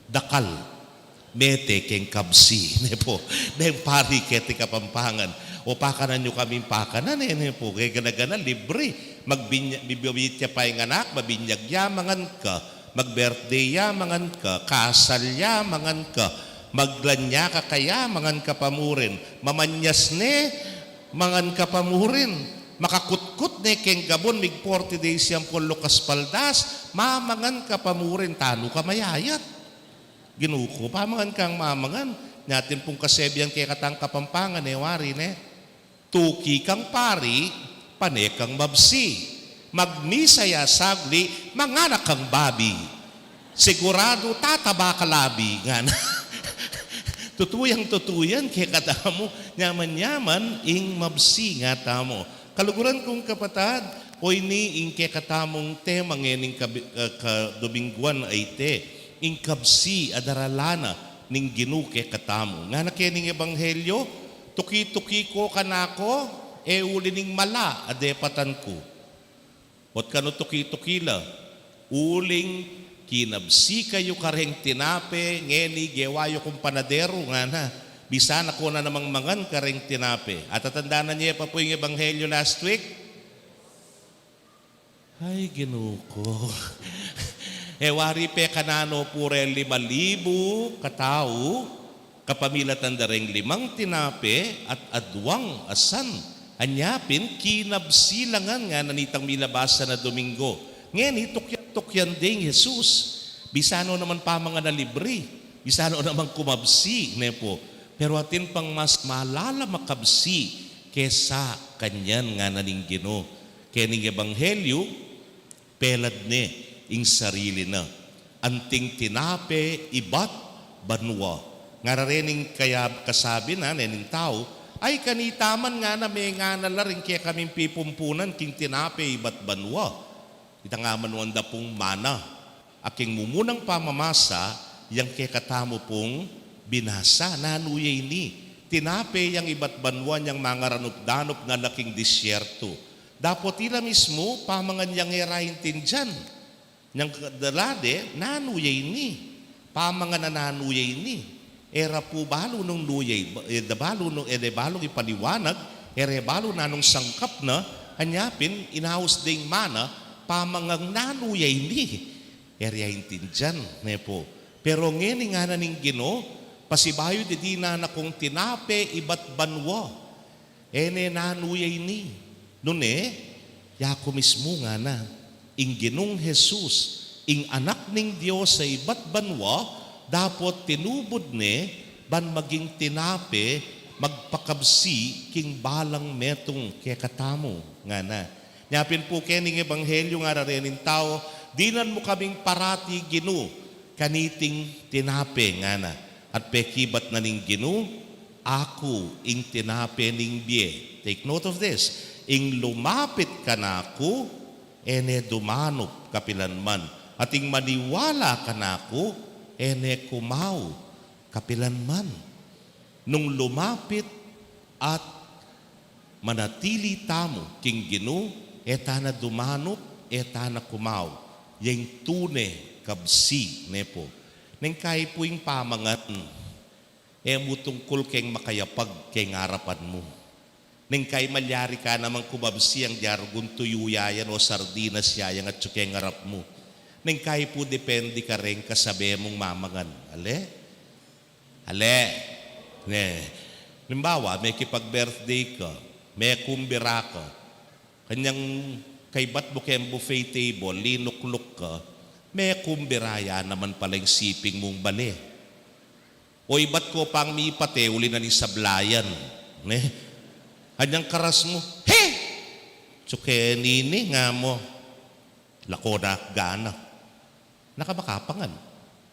Dakal, mete keng kabsi, ne po. Deng pari keti Kapampangan. O pakanan yu kaming pakanan, e, ne po. Kaya gana-gana, libri. Magbinya-, bibitya pa ing anak, mabinyag ya, mangan ka. Mag-birthday ya, mangan ka. Kasal ya, mangan ka. Maglanya ka kaya, mangan ka pa mu rin. Mamanyas ne, mangan ka pa mu rin. Makakutkut ne keng gabun, mig forty days yang pung lukas paldas, mamangan ka pa mu rin, tanu ka mayayat. Ginu ku, pamangan kang mamangan. Nya atin pung kasebian kekatang Kapampangan, e wari, ne? Tuki kang pari, pane kang mabsi. Magmisa ya sagli, manganak kang babi. Siguradu tataba ka labi, ngana. Tutu yang tutu yan kekatamu, nyaman-nyaman ing mabsi ngatamu. Kaluguran kung kapatad, o ini ing kekatamung tema ngening kabi-, ka-, kadumingguan a iti, ing kabsi a daralan na ning Ginu kekatamu. Ngana kening ebanghelyo, tuki-tuki ko kanaku, e uli ning mala a depatan ku. Ot kanu tuki-tuki la, uling kinabsi kayu kareng tinape, ngeni gewa yu kung panadero, ngana. Bisa na ko na namang mangan kareng tinape. Atatandanan ye pa pu ing ebanghelyo last week? Ay, Ginu ku. E wari pe kananu pu reng lima libu katau, kapamilatan da reng limang tinape at aduang asan. Anya pin kinabsi la ngan, ngana nitang minabasa na Domingo. Ngeni, tukyan-tukyan deng Jesus. Bisan no naman pamangan a libri, bisan no naman kumabsi, ne pu. Pero atin pang mas malalam a kabsi kesa kanyan, ngana ning Ginu. Kening ebanghelyu, pelad ne ing sarili na. Anting tinape ibat banua. Ngara rening kaya kasabi na, nening tau, ay kanita man, ngana, mengana la ring kekaming pipumpunan king tinape ibat banua. Ita nga man wanda pung mana. A king mumunang pamamasa, yang kekatamu pung binasa, nanu ya ini? Tinape yang ibat banua nyang mangaranup-danup ngana king disyertu. Dapot ila mismu, pamangan yang e ra intindian. Nyang dalade, nanu ya ini? Pamangan a nanu ya ini? E ra pu balu nung nu ya i-, e da balu nung, e de balu ipaliwanag, e re balu nanung sangkap na, anya pin, inaus deng mana, pamangan nanu ya ini? E re ya intindian, ne pu. Pero ngeni ngana ning Ginu, pasibayu de dinan kung tinape ibat banua. E ne nanu ya ini? Nune, yaku mismu, ngana, ing Ginung Jesus, ing Anak ning Dios a ibat banua, dapot tinubud ne ban maging tinape magpakabsi king balang metung kekatamu, ngana. Nya pin pu kening ebanghelyu ngara rening tau, dinan mu kaming parati, Ginu, kaniting tinape, ngana. At pekibat na ning Ginu, aku ing tinape ning bie. Take note of this. Ing lumapit kanaku, e ne dumanup kapilan man. At ing maniwala kanaku, e ne kumau kapilan man. Nung lumapit at manatili tamu king Ginu, e ta na dumanup, e ta na kumau. Yang tune kabsi, ne pu. Neng kai pu ing pamangan, e mu tungkul keng makayapag keng arapan mu. Neng kai malyari ka namang kumabsi, yang diarugun tuyu ya yan o sardinas ya yan atyu keng arap mu. Neng kai pu depende kareng kasabe mung mamangan. Ale? Ale? Ne. Halimbawa, mekipag-birthday ka, mekumbira ka, kanyang kaibat mu keng buffet table, linukluk ka, mekumbira ya naman pala ing siping mung bale. O ibat ko pang mipate, uli na ning sablayan. Ne? Anyang karas mu, "He! Tsuke nini nga mu." Lako na gana. Naka makapangan.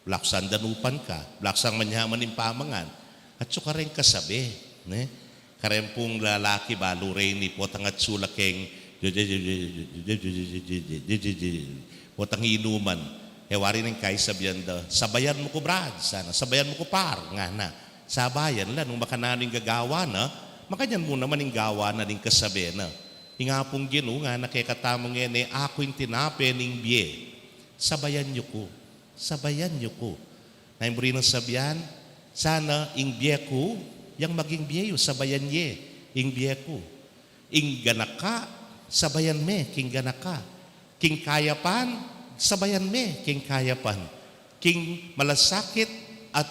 Balaku sang danupan ka. Balaku sang manyaman ing pamangan. Atsu kareng kasabe. Ne? Kareng pung lalaki balu reni, potang atsu la keng, potang inuman. E wari neng kai sabian da, "Sabayan mu ku, brad," sana, "Sabayan mu ku, par," ngana. Sabayan la, nung makananu ing gagawan na, makanyan mu naman ing gawan na ning kasabe na. Ing Apung Ginu ngana kekatamu ngeni, "Aku ing tinape ning bie. Sabayan yu ku. Sabayan yu ku." Na ing buri nang sabian, sana ing bie ku, yang maging bie yu, sabayan ye ing bie ku. Ing ganaka, sabayan me king ganaka. King kayapan, sabayan me king kayapan. King malasakit at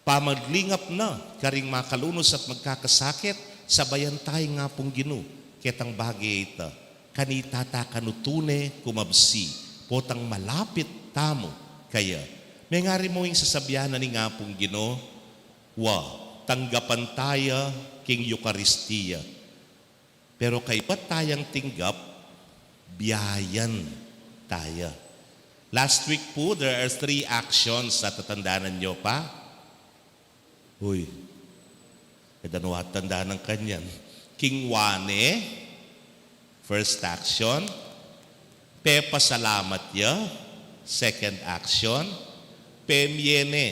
pamaglingap na karing makalunus at magkakasakit, sabayan taya ing Apung Ginu. Ketang bage ita, kanita ta kanu tune kumabsi, potang malapit tamu kaya. Mengari mu ing sasabian na ning Apung Ginu, wa, tanggapan taya king Eukaristia. Pero kaibat tayang tinggap, biayan taya. Last week pu, there are three actions. Natatandanan yu pa? Uy, e da na atandanan kanyan. King wa ne, first action. Pepasalamat ya, second action. Pemie ne,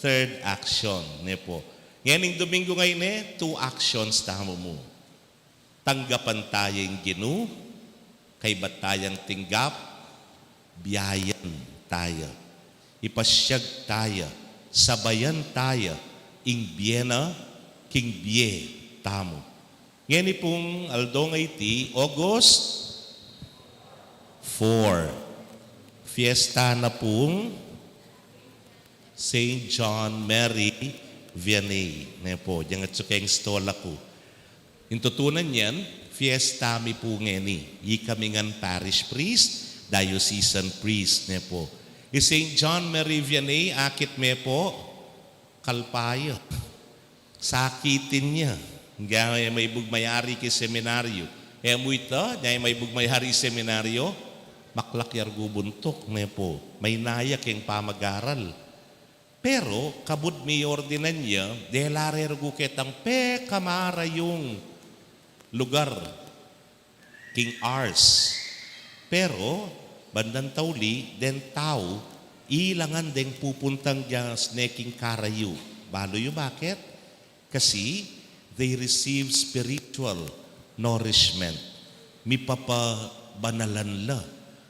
third action. Ne pu. Ngening Domingo ngeni, two actions tamu mu. Tanggapan taya ing Ginu, kaibat tayang tinggap, biayan taya. Ipasyag taya, sabayan taya, ing bie na, king bie tamu. Ngeni pung aldo ngeni, August, Four. Fiesta na pung Saint John Mary Vianney. Ne po, yang atsu keng stola ku. Ing tutunan yan, fiesta mi pu ngeni. Ikami ngan parish priest, diocesan priest, ne po. I Saint John Mary Vianney, akit me po, kalpa ya. Sakitin ya. Nya e maibug mayari king seminaryo. E mu ita, nya e maibug mayari seminaryo, maklak ya rugu buntuk, ne po. Maina ya keng pamagaral. Pero, kabud miordinan ya, dela re rugu ketang pekamarayung lugar king Ars. Pero, bandang tauli, deng tau, ilangan deng pupuntang dyang sine king karayu. Balu yu bakit? Kasi, they receive spiritual nourishment. Mipapabanalan la.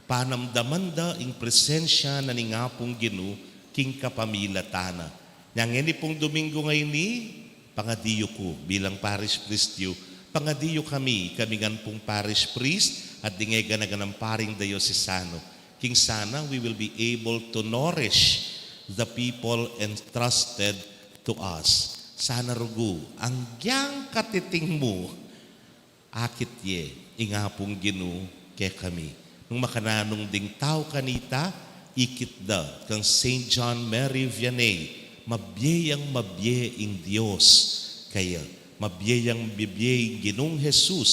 Panamdaman da ing presensya na ning Apung Ginu king kapamilatan na. Nya ngeni pung Domingo ngeni, pangadiyu ku bilang parish priest yu, pangadiyu kami, kami ngan pung parish priest at ding e gana-ganang paring diocesano. King sana we will be able to nourish the people entrusted to us. Sana rugu, agyang katiting mu, akit ye ing Apung Ginu kekami. Nung makananung ding tau kanita, ikit da kang Saint John Mary Vianney, mabie yang mabie ing Dios kaya, mabie yang mabie ing Ginung Jesus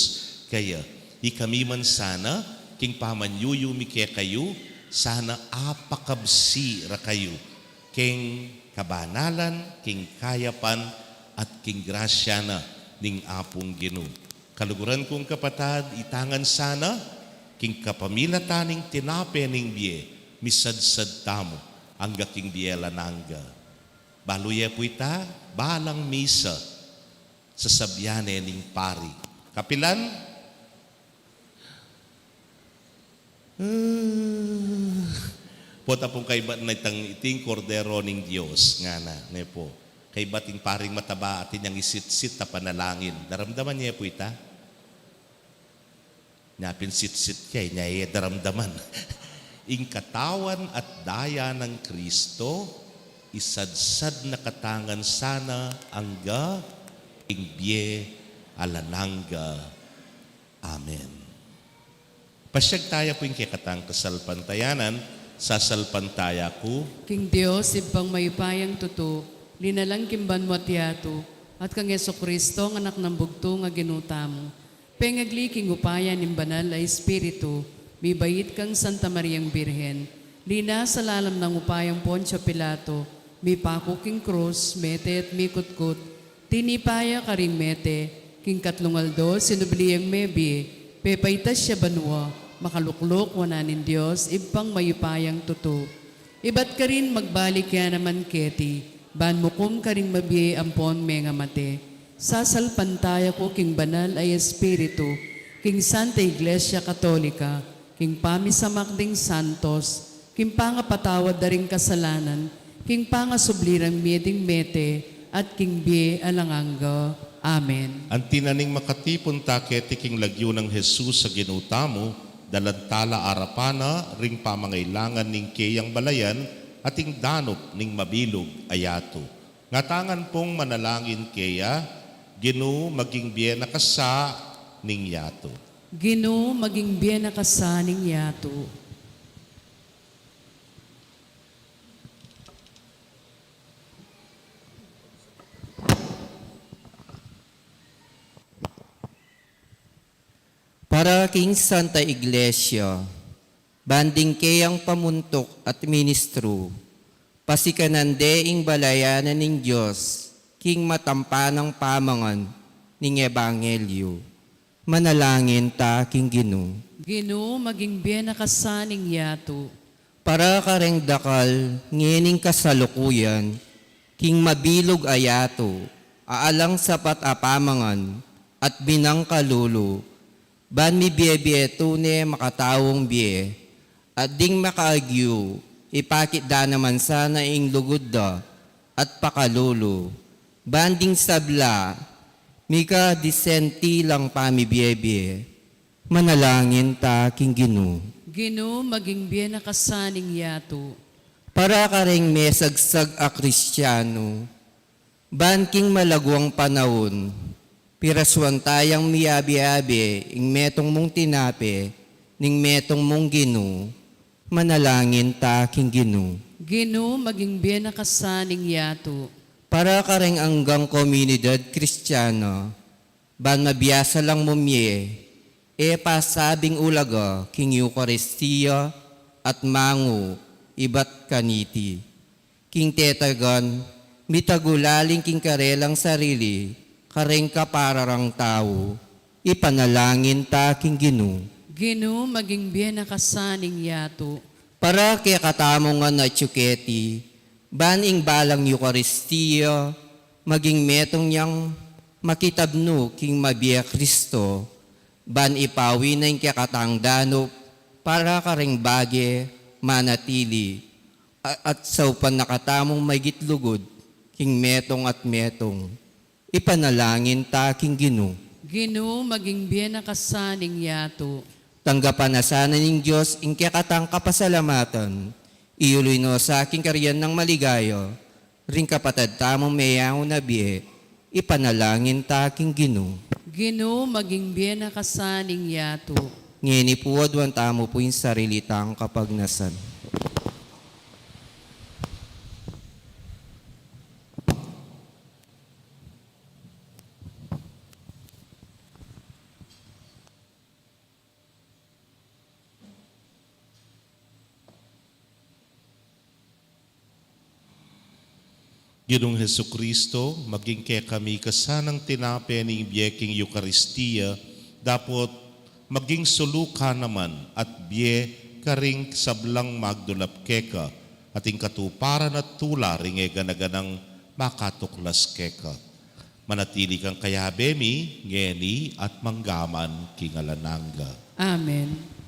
kaya. Ikami man sana, king pamanyuyu mi kekayu, sana apakabsi ra kayu king kabanalan, king kayapan, at king grasya na ning Apung Ginu. Kaluguran kung kapatad, ita ngan sana, king kapamilatan ning tinape ning bie, misadsad tamu angga king bie alang angga. Balu ye pu ita, balang misa, sasabyan ne ning pari. Kapilan? Ah, pota pung kaibat na itang iting Kordero ning Dios, ngana, ne po. Kaibat ing paring mataba atin yang isitsit a panalangin. Daramdaman ye pu ita? Nya pin sitsit ke, nya e daramdaman. Ing katawan at daya nang Kristo, isadsad na katamu ngan sana angga king bie alang angga. Amen. Pasyag taya pu ing kekatang kasalpantayanan, sasalpantaya ku. King Dios, Ibpang mayupayang tutu, linalang king banua at yatu, at kang Jesucristo, a Anak nang Bugtung a Ginu tamu. Pengagli king upaya ning Banal a Espiritu, mibait kang Santa Mariang Birhen, linasa lalam nang upayang Poncio Pilato, mipaku king krus, mete at mikutkut, tinipa ya karing mete, king katlung aldo sinubli yang mebie, pepaitas ya banua, makalukluk wanan ning Dios, Ibpang mayupayang tutu. Ibat karin magbalik ya naman keti, ban mukum karing mabie ampon mengamate. Sasalpantaya ku king Banal a Espiritu, king Santa Iglesia Katolika, king pamisamak ding santos, king pangapatawad da ring kasalanan, king pangasubli rang mie ding mete, at king bie alang angga. Amen. Anti na ning makatipun ta keti king lagyu nang Jesus a Ginu tamu, dalan tala arapan na ring pamangailangan ning keyang balayan at ing danup ning mabilug a yatu. Ngatamu ngan pung manalangin keya, Ginu, maging bie na ka sa ning yatu. Ginu, maging bie na ka sa ning yatu. Para king Santa Iglesia, ban ding keyang pamuntuk at ministru, pasikanan de ing balayan na ning Dios, king matampanang pamangan ning ebanghelyu. Manalangin ta king Ginu. Ginu, maging bie na ka sa ning yatu. Para kareng dakal ngening kasalukuyan, king mabilug a yatu, a alang sapat a pamangan, at binang kalulu, ban mibie-bie tune makataung bie, at ding makaagyu, ipakit da naman sana ing lugud da, at pakalulu, ban ding sabla, mika disenti lang pamibie-bie. Manalangin ta king Ginu. Ginu, maging bie na ka sa ning yatu. Para kareng mesagsag a Kristianu, ban king malaguang panaun, pirasuan tayang miabe-abe ing metung mung tinape ning metung mung Ginu, manalangin ta king Ginu. Ginu, maging bie na ka sa ning yatu. Para kareng anggang komunidad Kristiana, ban mabiasa lang mumie, e pasabing ulaga king Eukaristia at mangu ibat kaniti. King tetagan, mitagulaling king karelang sarili, kareng kapararang tau, ipanalangin ta king Ginu. Ginu, maging bie na ka sa ning yatu. Para kekatamu ngan atyu keti, ban ing balang Eukaristia, maging metung yang makitabnu king mabie Kristo, ban ipawi na ing kekatang danup, para kareng bage manatili, a-, at saupan na katamung maigit lugud, king metung at metung. Ipanalangin ta king Ginu. Ginu, maging bie na ka sa ning yatu. Tanggapan na sana ning Dios ing kekatang kapasalamatan, iyuli no sa king karian nang maligaya, ring kapatad tamung meyangu na bie, ipanalangin ta king Ginu. Ginu, maging bie na ka sa ning yatu. Ngeni pu, aduan tamu pu ing sarili tang kapagnasan. Ginung Jesucristo, maging kekami ka sanang tinape ning bie king Eukaristia, dapot maging sulu ka naman at bie karing sablang magdulap keka, at ing katuparan at tula ring e gana-ganang makatuklas keka. Manatili kang kayabe mi, ngeni at manggaman king alang angga. Amen.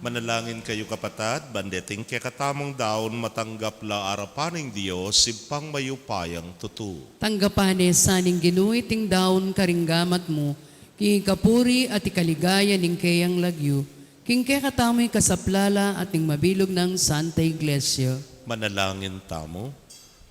Manalangin kayu, kapatad, ban deting kekatamung daun matanggap la arapan ning Dios, Ibpang mayupayang tutu. Tanggapan ne sa ning Ginu iting daun karing gamat mu, king ikapuri at ikaligaya ning keyang lagyu, king kekatamu ing kasaplalan at ning mabilug nang Santa Iglesia. Manalangin tamu.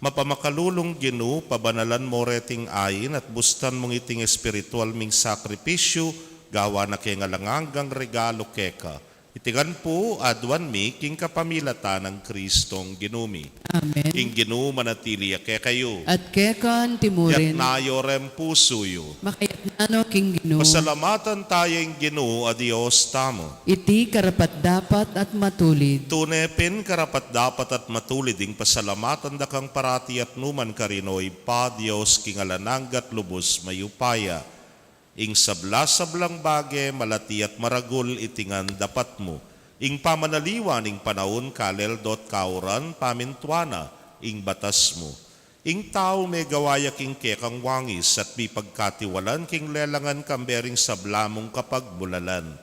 Mapamakalulung Ginu, pabanalan mu reting ain at bustan mung iting espiritual ming sakripisyu, gawan na keng alang anggang regalu keka. Iti ngan pu aduan mi king kapamilatan nang Kristong Ginu mi. Amen. Ing Ginu manatili ya kekayu. At keka antimurin. Itas yu reng pusu yu. Makaitas no king Ginu. Pasalamatan taya ing Ginu a Dios tamu. Iti karapat-dapat at matulid. Tune pin karapat-dapat at matulid ing pasalamatan da kang parati at nukarin man, O Ibpa, Dios king alang angga at lubus mayupaya. Ing sabla-sablang bage, malati at maragul, iti ngan dapat mu. Ing pamanaliwan ning panaun, kalel do at kauran, pamintuan na ing batas mu. Ing tau megawa ya king kekang wangis at mipagkatiwalan king lelangan kambe ring sabla mung kapagmulalan.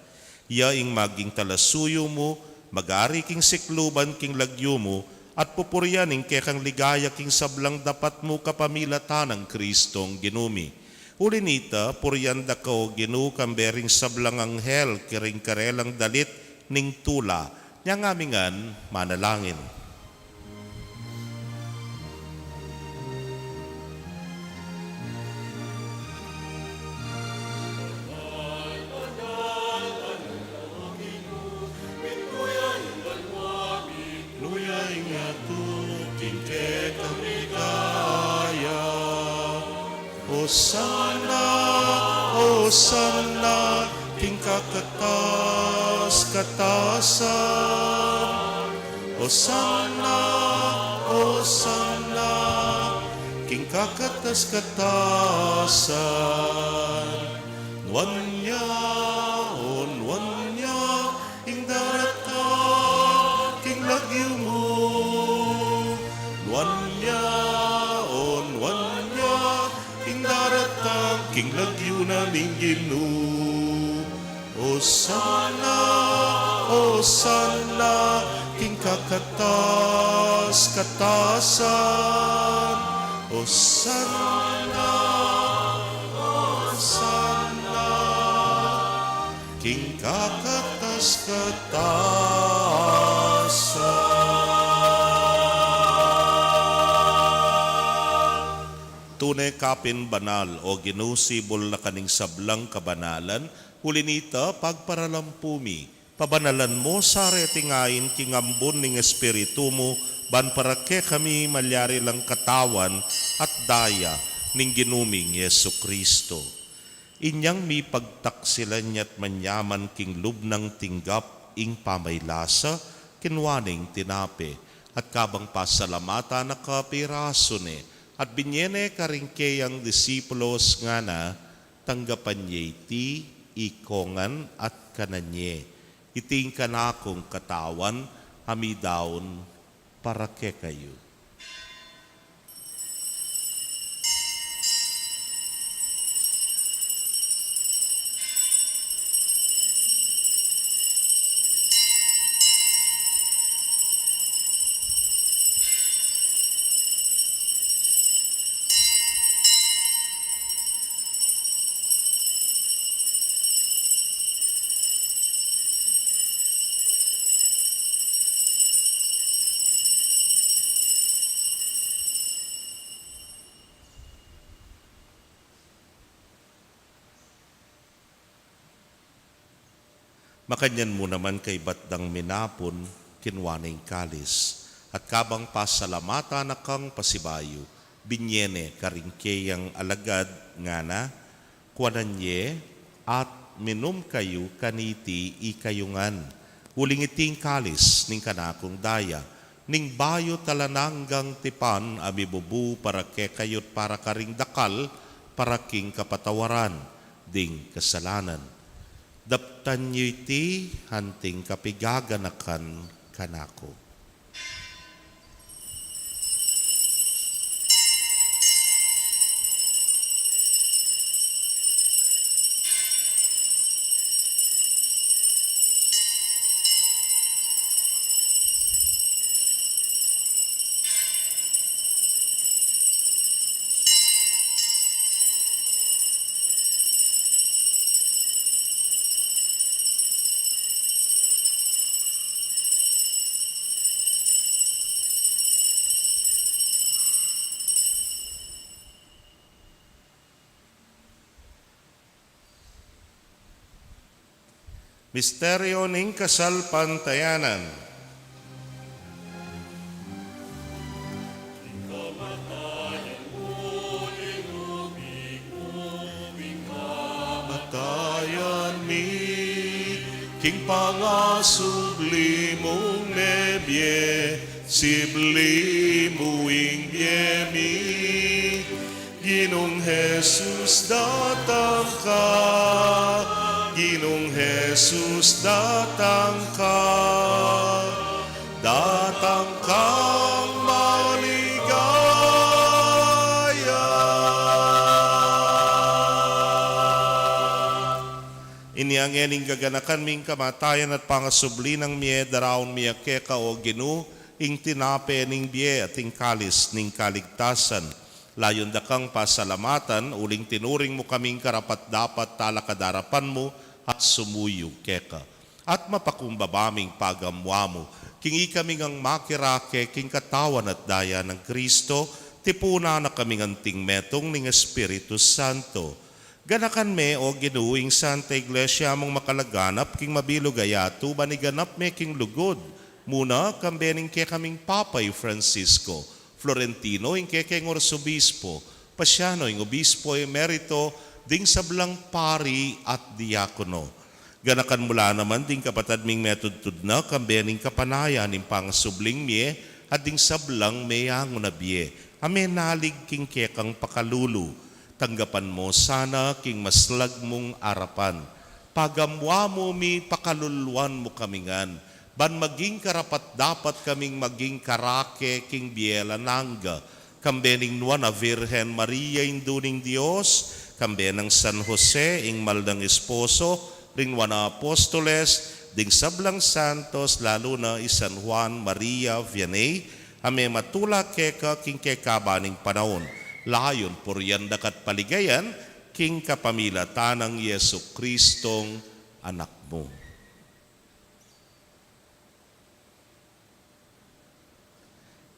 Ya ing maging talasuyu mu, mag-ari king sikluban king lagyu mu, at pupurian ing kekang ligaya king sablang dapat mu kapamilatan nang Kristong Ginu mi. Uli na nita, purian da ka, O Ginu, kambe ring sablang anghel, karing karelang dalit ning tula. Inya ngan mi ngan manalangin. Luya ing yatu king kekang ligaya. Osana, Osana, king kakatas-katasan. Osana, Osana, king kakatas-katasan. Nuan ya, o nuan ya, ing daratang king lagyu mu. Nuan ya, o nuan ya, ing daratang king lagyu na ning Ginu. Osana, Osana, king kakatas-katasan. Osana, Osana, king kakatas-katasan. Tune ka pin banal, O Ginu, sibul na ka ning sablang kabanalan, uli na nita, pagparalampu mi, pabanalan mu sa reting ain king ambun ning Espiritu mu, ban para kekami malyari lang katawan at daya ning Ginu ming Jesucristo. Inyang mipagtaksilan ya't manyaman king lub nang tinggap ing pamaylasa, kinua ne ing tinape, at kabang pasalamatan na, kapirasu ne, at binye ne karing keyang disipulos, ngana, tanggapan ye iti ikongan at kanan ye. Iti ing kanakung katawan a midaun para kekayu. Makanyan mu naman kaybat dang minapun, kinua ne ing kalis, at kabang pasalamatan na kang pasibayu, binye ne karing keyang alagad, ngana, kuanan ye at minum kayu kaniti ikayu ngan, uling iti ing kalis ning kanakung daya, ning bayu at alang anggang tipan a mibubu para kekayu't para karing dakal, para king kapatawaran ding kasalanan. Daptan yu iti anting kapigaganakan kanaku. Misteryo ning kasalpantayanan. Kamatayan mi, king pangasubli mung mebie, sibli mu ing bie mi. Ginung Jesus, datang ka. Ginung Jesus, datang ka. Datang kang maligaya. Inya ngening gaganakan mi ing kamatayan at pangasubli nang mie, daraun mi keka, o Ginu, ing tinape ning bie at ing kalis ning kaligtasan. Layun da kang pasalamatan, uling tinuring mu kaming karapat-dapat talakad arapan mu at sumuyu keka. At mapakumbaba ming pagamuan mu, king ikami ngang makirake king katawan at daya nang Kristo, tipunan na kaming anting metung ning Espiritu Santo. Ganakan me, o Ginu, ing Santa Iglesia mung makalaganap king mabilug a yatu, ban iganap me king lugud, muna kambe ning kekaming Papa i Francisco, Florentino ing kekeng Arsobispo, Paciano ing Obispo Emerito, ding sablang pari at diakono. Ganakan mu la naman ding kapatad ming metudtud na kambe ning kapanayan ning pangasubling mie, at ding sablang meyangu na bie a menalig king kekang pakalulu. Tanggapan mu sana king maslag mung arapan. Pagamuan mu mi, pakaluluan mu kami ngan, ban maging karapat-dapat kaming maging karake king bie alang angga, kambe ning Nuan a Virgen Maria, Indu ning Dios, kambe nang San Jose, ing mal nang esposo, ring Nuan a Apostoles, ding sablang santos, lalu na i San Juan Maria Vianney, a mematula keka king kekaban ning panaun, layun purian da ka at paligayan, king kapamilatan nang Jesucristong Anak mu.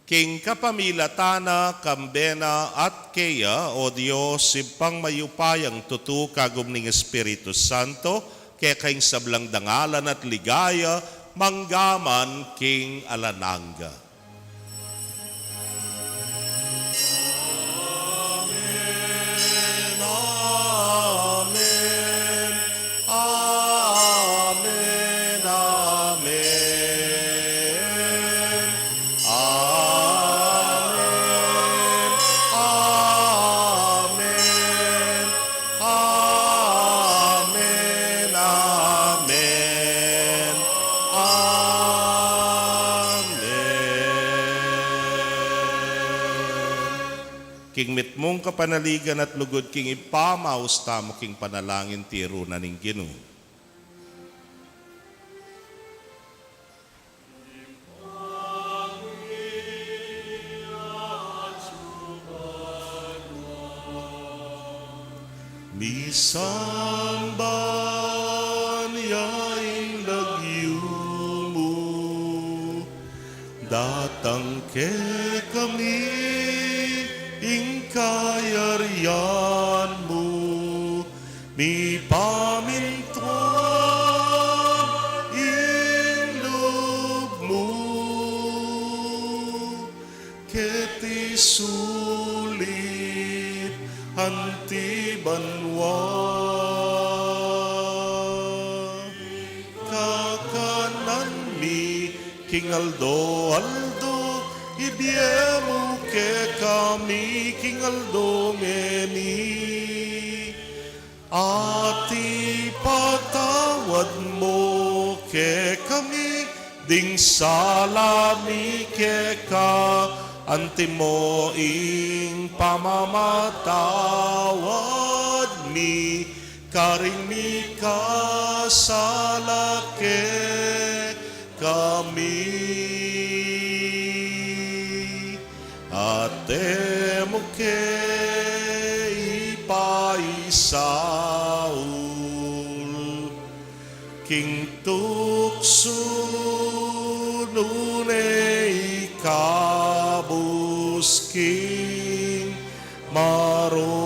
King kapamilatan na, kambe na, at keya, o Dios, Ibpang mayupayang tutu, kagum ning Espiritu Santo, keka ing sablang dangalan at ligaya, mangga man king alang angga. Amen, amen, amen, amen, amen, amen, amen, amen. King mitmung kapanaligan at lugud king Ibpa, maus tamu king panalangin tiru na ning Ginu. Misamban ya ing lagyu mu, datang kekami ing kayarian mu, mipamintuan ing lub mu keti sulip anti banua. Kakanan mi king aldo-aldo ibie mu kekami king aldo ngeni. At ipatawad mu kekami ding sala mi keka, anti mu ing pamamatawad mi karing mikasala kekami. At e mu ke ipaisaul king tuksu, nune ikabus king marok.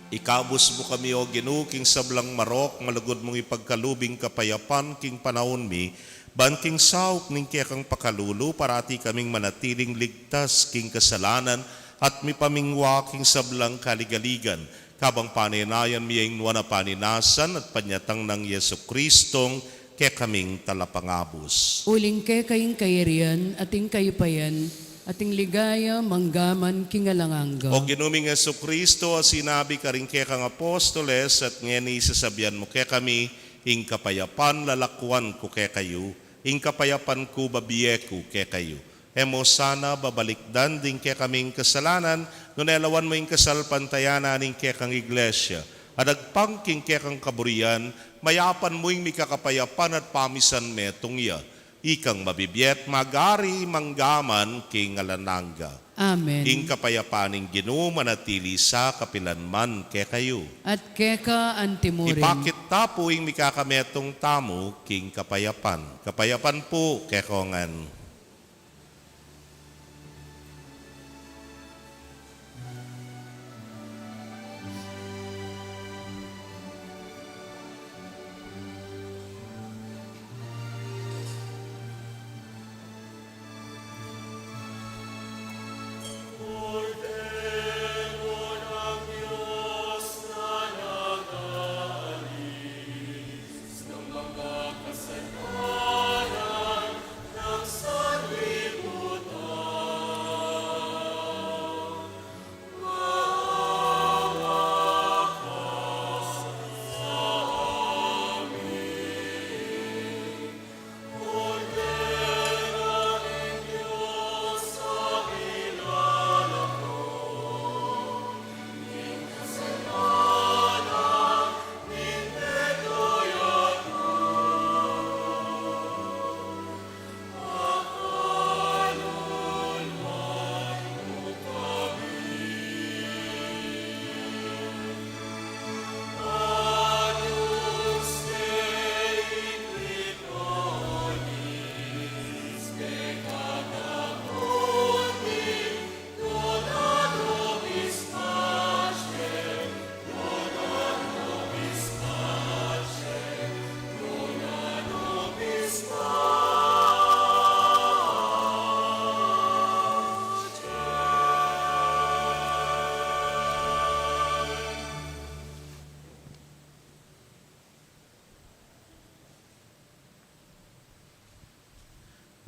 Ikabus mu kami, O Ginu, king sablang marok, malugud mung ipagkalub ing kapayapan king panaun mi, ban king saup ning kekang pakalulu, parati kaming manatiling ligtas king kasalanan, at mipamingwa king sablang kaligaligan, kabang panenayan mi ing nuan a paninasan at panyatang nang Jesu Kristong kekaming Talapangabus. Uling keka ing kayarian, at ing kayupayan, at ing ligaya, mangga man king alang angga. O Ginu ming Jesu Kristo, a sinabi karing kekang apostoles, at ngeni sasabian mu kekami, ing kapayapan lalakuan ku kekayu, ing kapayapan ku bibie ku kekayu. E mu sana babalikdan ding kekaming kasalanan, nune lawan mu ing kasalpantayanan ning kekang Iglesia, a dagpang king kekang kaburian, mayapan mu ing mikakapayapan at pamisan metung ya. Ikang mabibie at magari mangga man king alang angga. Amen. Ing kapayapan ning Ginu manatili sa kapilan man kekayu. At keka antimurin. Ipakit ta pu ing mikakametung tamu king kapayapan. Kapayapan pu kekongan.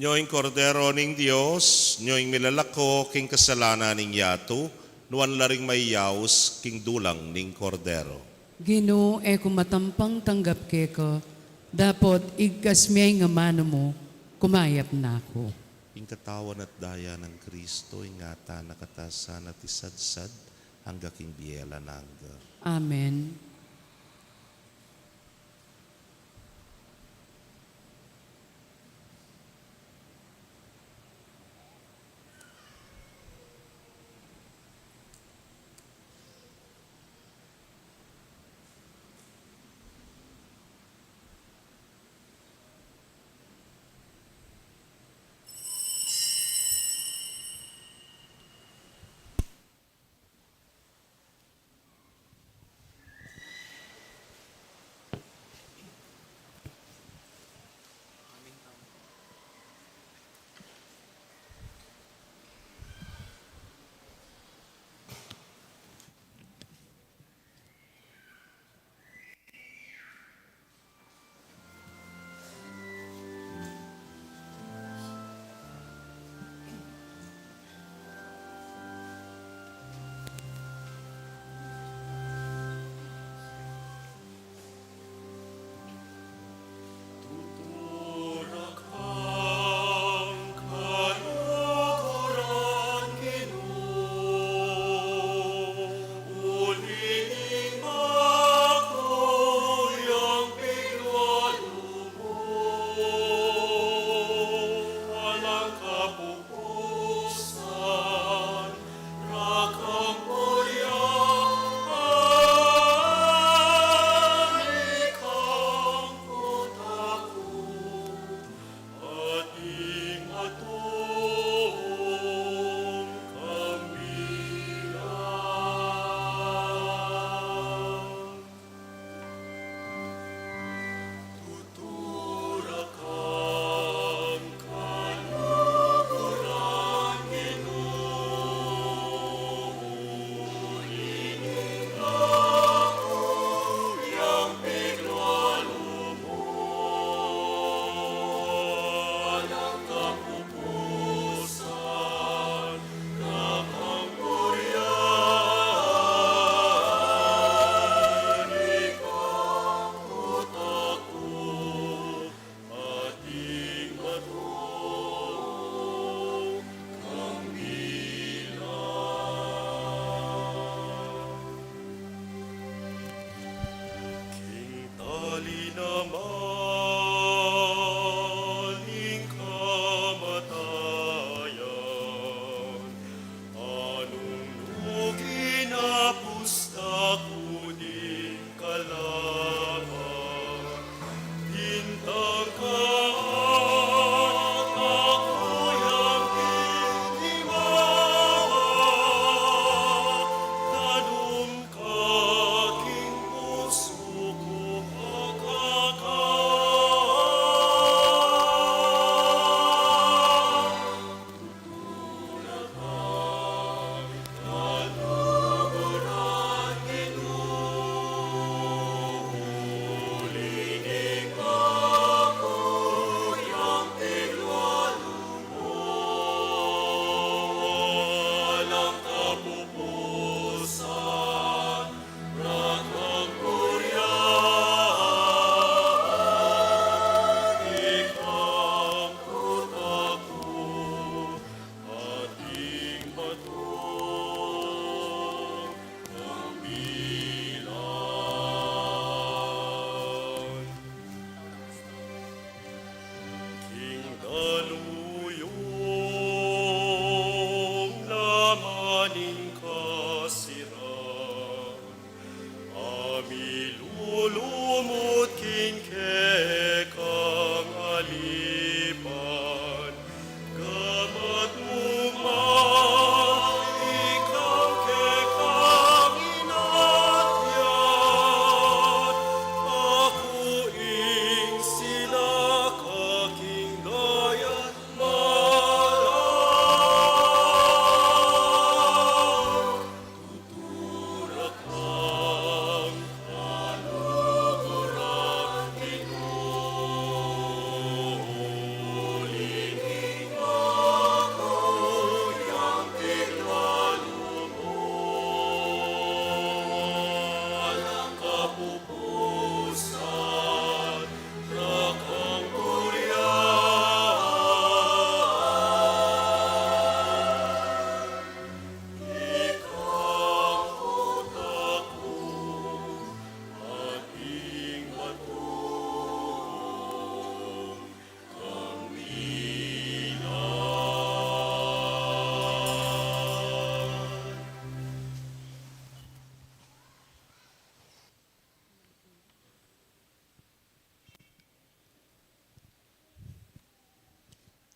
Nyo ing Kordero ning Dios, nyo ing milalako king kasalanan ning yatu, nuan la ring mayaus king dulang ning Kordero. Ginu, e ku matampang tanggap keka, dapot igkas me ing amanu mu, kumayap na ku. Ing katawan at daya nang Kristo, ingatan na katamu sana at isadsad, angga king bie alang angga. Amen.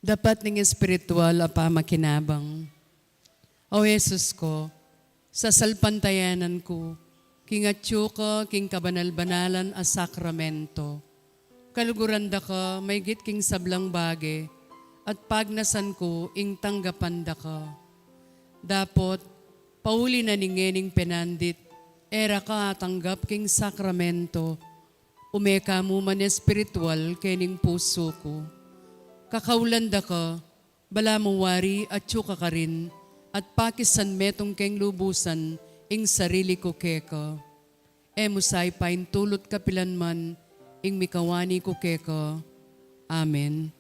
Dapat ning espiritual a pamakinabang. O Jesus ko, sasalpantayanan ku king atyu ka king kabanal-banalan a sakramento. Kaluguran da ka maygit king sablang bage, at pagnasan ku ing tanggapan da ka. Dapot, pauli na ning ngening penandit, e ra ka atanggap king sakramento, ume ka mu man espiritual kening pusu ku. Kakaulan da ka, balamu wari atyu ka karin, at pakisan metung keng lubusan ing sarili ku keka. E mu sa ipaintulut kapilan man ing mikawani ku keka. Amen.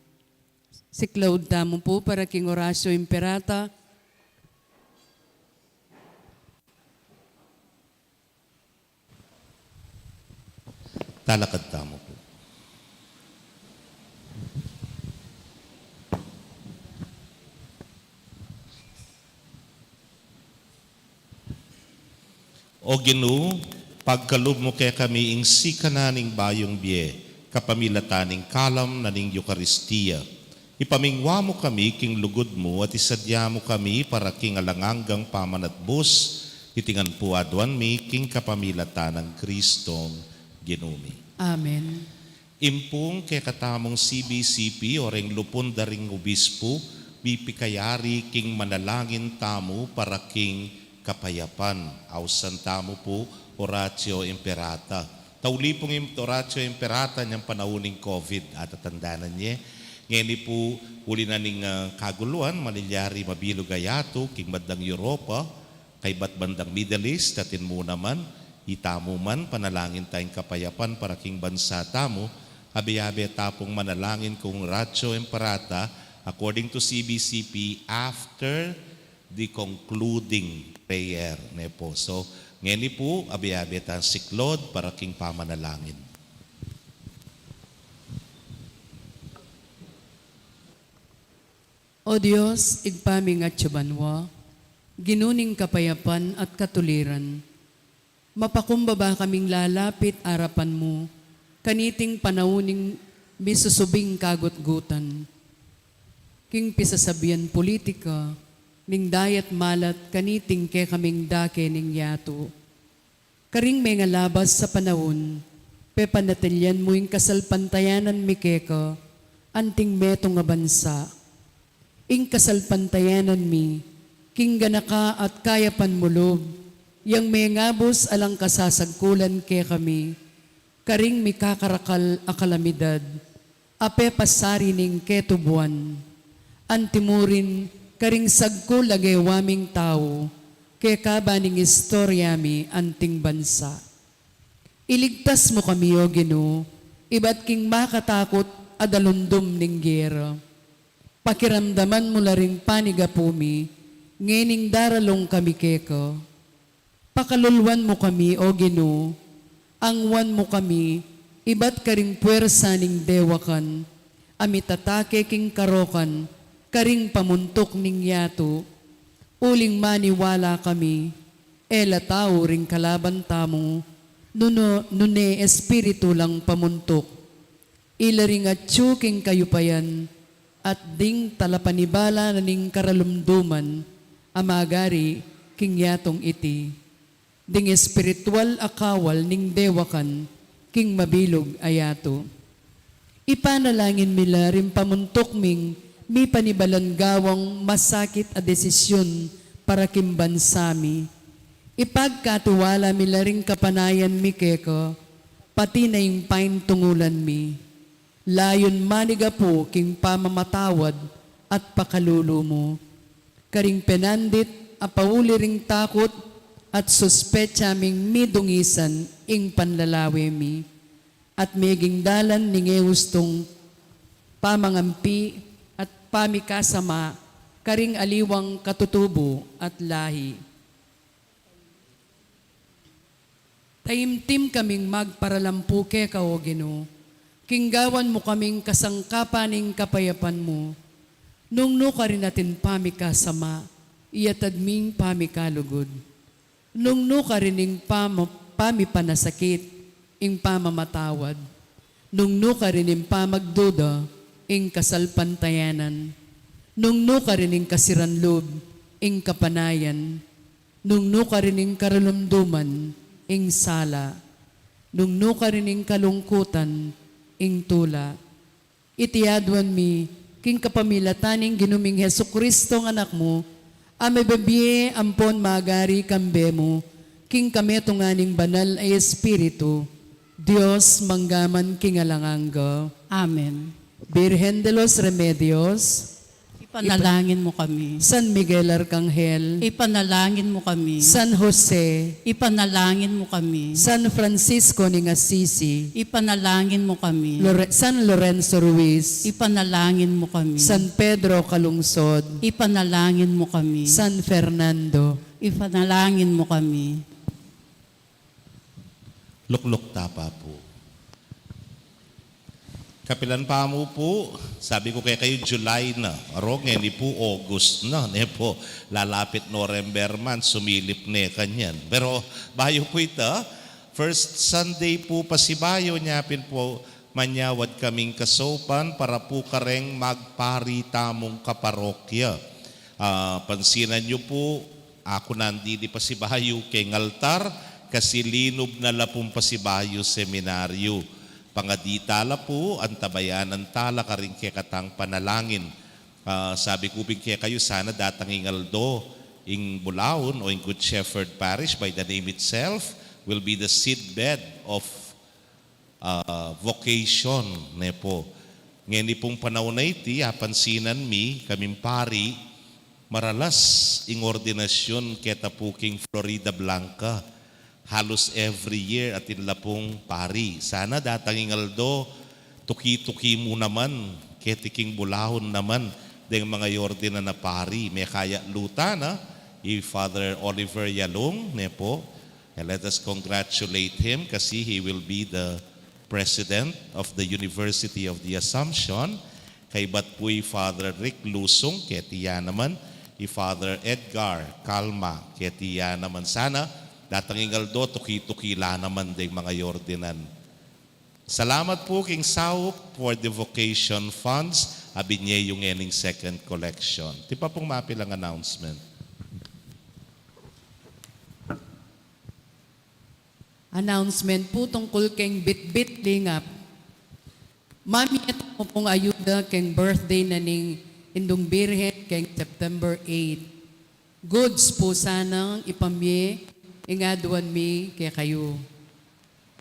Siklaud tamu pu para king Oratio Imperata. Talakad tamu pu. O Ginu, pagkalub mu kekami ing sikanan ning bayung bie, kapamilatan ning kalam na ning Eukaristia. Ipamingwa mu kami king lugud mu at isadya mu kami para king alang anggang pamanatbus. Iti ngan pu aduan mi king kapamilatan nang Kristong Ginu mi. Amen. Impung kekatamung C B C P, o reng lupun da ring obispu, mipikayari king manalangin tamu para king kapayapan. Ausan tamu pu, Oratio Imperata. Tauli pung im-, Oratio Imperata nyang panaun ning COVID, atatandanan ye. Ngeni pu, uli na ning, ah, kaguluan, malilyari mabilug a yatu, king bandang Europa, kaybat bandang Middle East, atin mu naman, itamu man, panalangin tayang kapayapan para king bansa tamu, abe-abe ta pung manalangin kung Oratio Imperata, according to C B C P, after the concluding prayer, ne po. So, ngeni pu, abe-abe tang siklaud para king pamanalangin. O Dios, Ibpa ming atsu banua, Ginu ning kapayapan at katuliran, mapakumbaba kaming lalapit arapan mu, kaniting panaun ning misusubing kagutgutan, king pisasabian politika, ning dayat malat kaniting kekaming dake ning yatu. Karing mengalabas a panaun, pepanatilyan mu ing kasalpantayanan mi keka, anting metung a bansa. Ing kasalpantayanan mi, king ganaka at kayapan mu lub, yang mengabus alang kasasagkulan kekami, karing mikakarakal a kalamidad, a pepasari ning ketubuan. Antimurin karing sagkul a gewa ming tau, kekaba ning istorya mi anting bansa. Iligtas mu kami, O Ginu, ibat king makatakut a dalundum ning gera. Pakiramdaman mu la ring panigapu mi, ngening daralung kami keka. Pakaluluan mu kami, O Ginu, angwan mu kami, ibat karing puersa ning dewakan, a mitatake king karokan, karing pamuntuk ning yatu, uling maniwala kami, e la tau ring kalaban tamu, nune, nune espiritu lang pamuntuk. Ila ring atsu king kayupayan, at ding talapanibala na ning karalumduman, a magari king yatung iti. Ding espiritual a kawal ning dewakan, king mabilug a yatu. Ipanalangin mi la ring pamuntuk ming mipanibalan gawang masakit a desisyun para king bansa mi. Ipagkatiwala mi la ring kapanayan mi keka, pati na ing paintungulan mi. Layun manigapu king pamamatawad at pakalulu mu. Karing penandit a pauli ring takut at suspetsa ming midungisan ing panlalawe mi, at meging dalan ning e ustung pamangampi at pamikasama karing aliwang katutubu at lahi. Taimtim kaming magparalampu keka, O Ginu, king gawan mu kaming kasangkapan ning kapayapan mu. Nung nu ka rin atin pamikasama, iyatad ming pamikalugud. Nung nu ka rin ing pam-, pamipanasakit, ing pamamatawad. Nung nu ka rin ing pamagduda, ing kasalpantayanan. Nung nukarin ing kasiran lub, ing kapanayan. Nung nukarin ing karalumduman, ing sala. Nung nukarin ing kalungkutan, ing tula. Iti aduan mi, king kapamilatan ning Ginu ming Jesucristo a Anak mu, a mabibie ampon magari kambe mu, king kametungan ning Banal a Espiritu, Dios mangga man king alang angga. Amen. Virgen de los Remedios, ipanalangin mu kami. San Miguel Arcangel, ipanalangin mu kami. San Jose, ipanalangin mu kami. San Francisco ning Assisi, ipanalangin mu kami. Lore-, San Lorenzo Ruiz, ipanalangin mu kami. San Pedro Calungsod, ipanalangin mu kami. San Fernando, ipanalangin mu kami. Lukluk ta pa pu. Kapilan pa mu pu, sabi ku kekayu July na, arong ini pu August na, ne pu, lalapit November man, sumilip ne kanyan. Pero bayu pu ita, first Sunday pu pasibayu, nya pin pu manyawad kaming kasaupan para pu kareng magpari tamung kaparokya. Ah, pansinan yu pu, aku nandini pasibayu keng altar, kasi linub na la pung pasibayu seminaryu. Pangadi ta la pu, antabayanan ta la karing kekatang panalangin. Ah, sabi ku pin kekayu, sana datang ing aldo, ing Bulaun o ing Good Shepherd Parish by the name itself will be the seedbed of ah, vocation, ne pu. Ngeni pung panaun a iti, apansinan mi, kaming pari, maralas ing ordinasyun keta pu king Floridablanca. Halus every year atin la pung pari. Sana datang ing aldo, tuki-tuki mu naman, keti king Bulaun naman, deng mangaiordinan a pari. Mekaya luta na, i Father Oliver Yalung, ne pu. And let us congratulate him kasi he will be the president of the University of the Assumption. Kaybat pu i Father Rick Lusung, keti ya naman, i Father Edgar Calma, keti ya naman. Sana datang ing aldo, tuki-tuki la naman deng mangaiordinan. Salamat pu king saup for the vocation funds a binye yu ngening second collection. Atin pa pung mapilang announcement. Announcement pu tungkul keng Bitbit Lingap. Mamie tamu pung ayuda keng birthday na ning Indung Birhen keng September eight. Goods pu sanang ipamie ing aduan mi kekayu.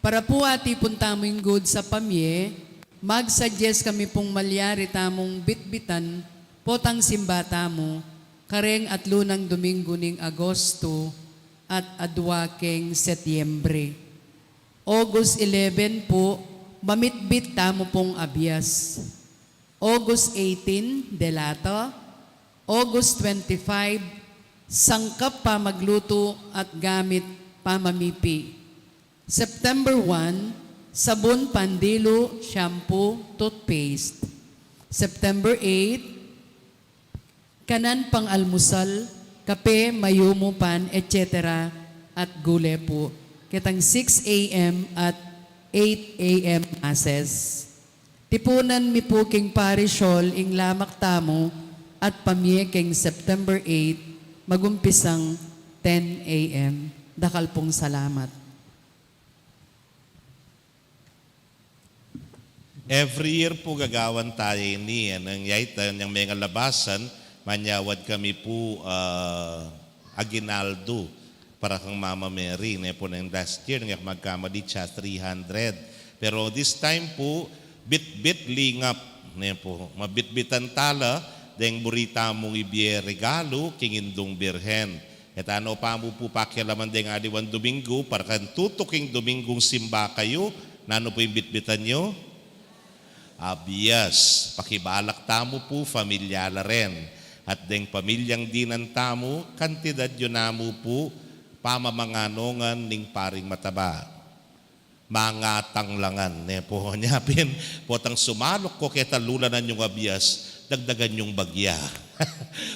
Para pu atipun tamu ing goods a pamie, mag-suggest kami pung malyari tamung bitbitan potang simba tamu kareng atlu nang Domingo ning Agosto at adwa keng Setyembre. August eleven pu, mamitbit tamu pung abias. August eighteen, delato. August twenty-five, sangkap pamaglutu at gamit pamamipi. September one, sabun pandilu, shampoo, toothpaste. September eight, kanan pang-almusal, kape, mayumu, pan, et cetera, at gule pu. Ketang six a.m. at eight a.m. masses. Tipunan mi pu king parish hall ing lamak tamu at pamie keng September eight, magumpisang ten a.m. Dakal pung salamat. Every year pu gagawan tayu ini, e, nung yayta, nung mengalabasan, manyawad kami pu, ah, aguinaldo para kang Mama Mary, ne pu, nung last year, nung e ku magkamali, atsa three hundred. Pero this time pu, bitbit lingap, ne pu, mabitbitan ta la deng buri tamung ibie regalu king Indung Birhen. E ta no pa mu pu pakialaman deng aliwang Domingo, para kang tutuking Domingong simba kayu, nanu pu ing bitbitan yu? Abias. Pakibalak tamu pu, familia la ren. At deng pamilyang dinan tamu, kantidad yu namu pu pamamanganongan ning paring mataba. Mangatang la ngan, ne pu. Nya pin, potang sumaluk ko keta lulanan yung abias, dagdagan yung bagya.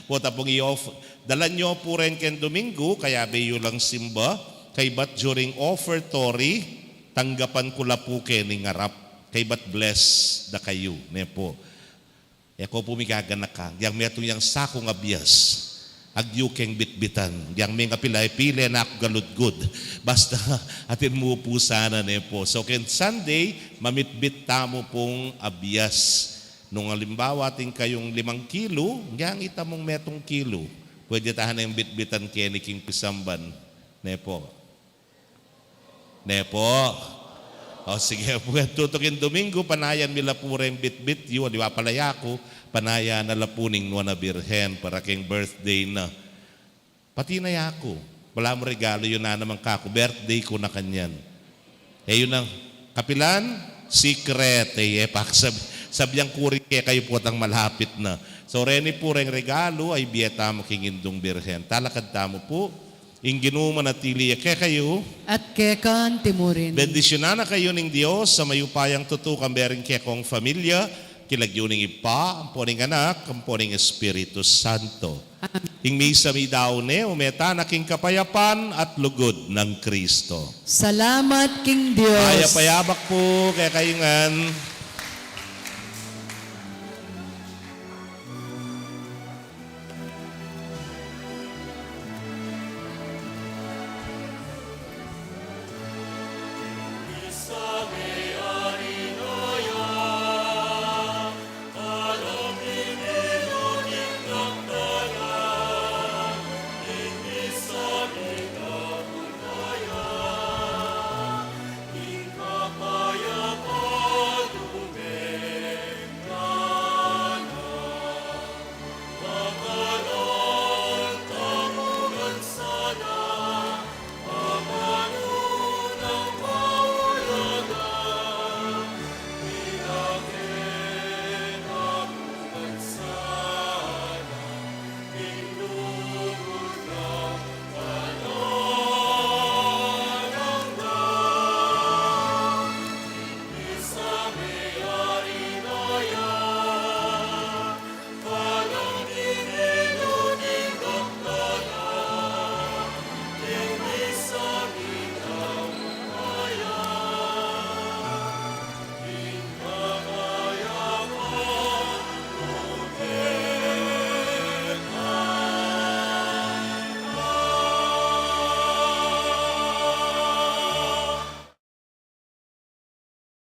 Pota pung i-off-, dalan yu pu ren keng Domingo, kayabe yu lang simba, kaybat during offertory, tanggapan ku la pu keni ngarap, kaybat bless da kayu, ne pu. E ko pu migaganaka, yang metung yang sakung abias, agyu keng bitbitan, yang mengapila e pili na ku galudgud. Basta atin mu pu sana, ne pu. So, keng Sunday, mamitbit tamu pung abias. Nung alimbawa, atin kayung limang kilu, yang ita mung metung kilu, pwede ta neng bitbitan keni king pisamban, ne pu. Ne pu. O sige pu, tutuking Domingo, panayan mi la pu reng bitbit yu, aliwa pala yaku, panayan na la pu ning Nuan a Birhen para keng birthday na. Pati na yaku, wala mu regalu, yu na naman kaku, birthday ku na kanyan. E yu nang kapilan, secret, e, e, paksab-, sabian ku rin kekayu potang malapit na. So, reni pu reng regalu, ay bie tamu king Indung Birhen. Talakad tamu pu. Ing Ginu manatili ya kekayu. At keka antimurin. Bendisyunan na kayu ning Dios a mayupayang tutu, kambe ring kekong familia, king lagyu ning Ibpa, ampo ning Anak, ampo ning Espiritu Santo. Amen. Ing misa midaun ne, ume tana king kapayapan at lugud nang Kristo. Salamat king Dios. Mayap a yabak pu kekayu ngan.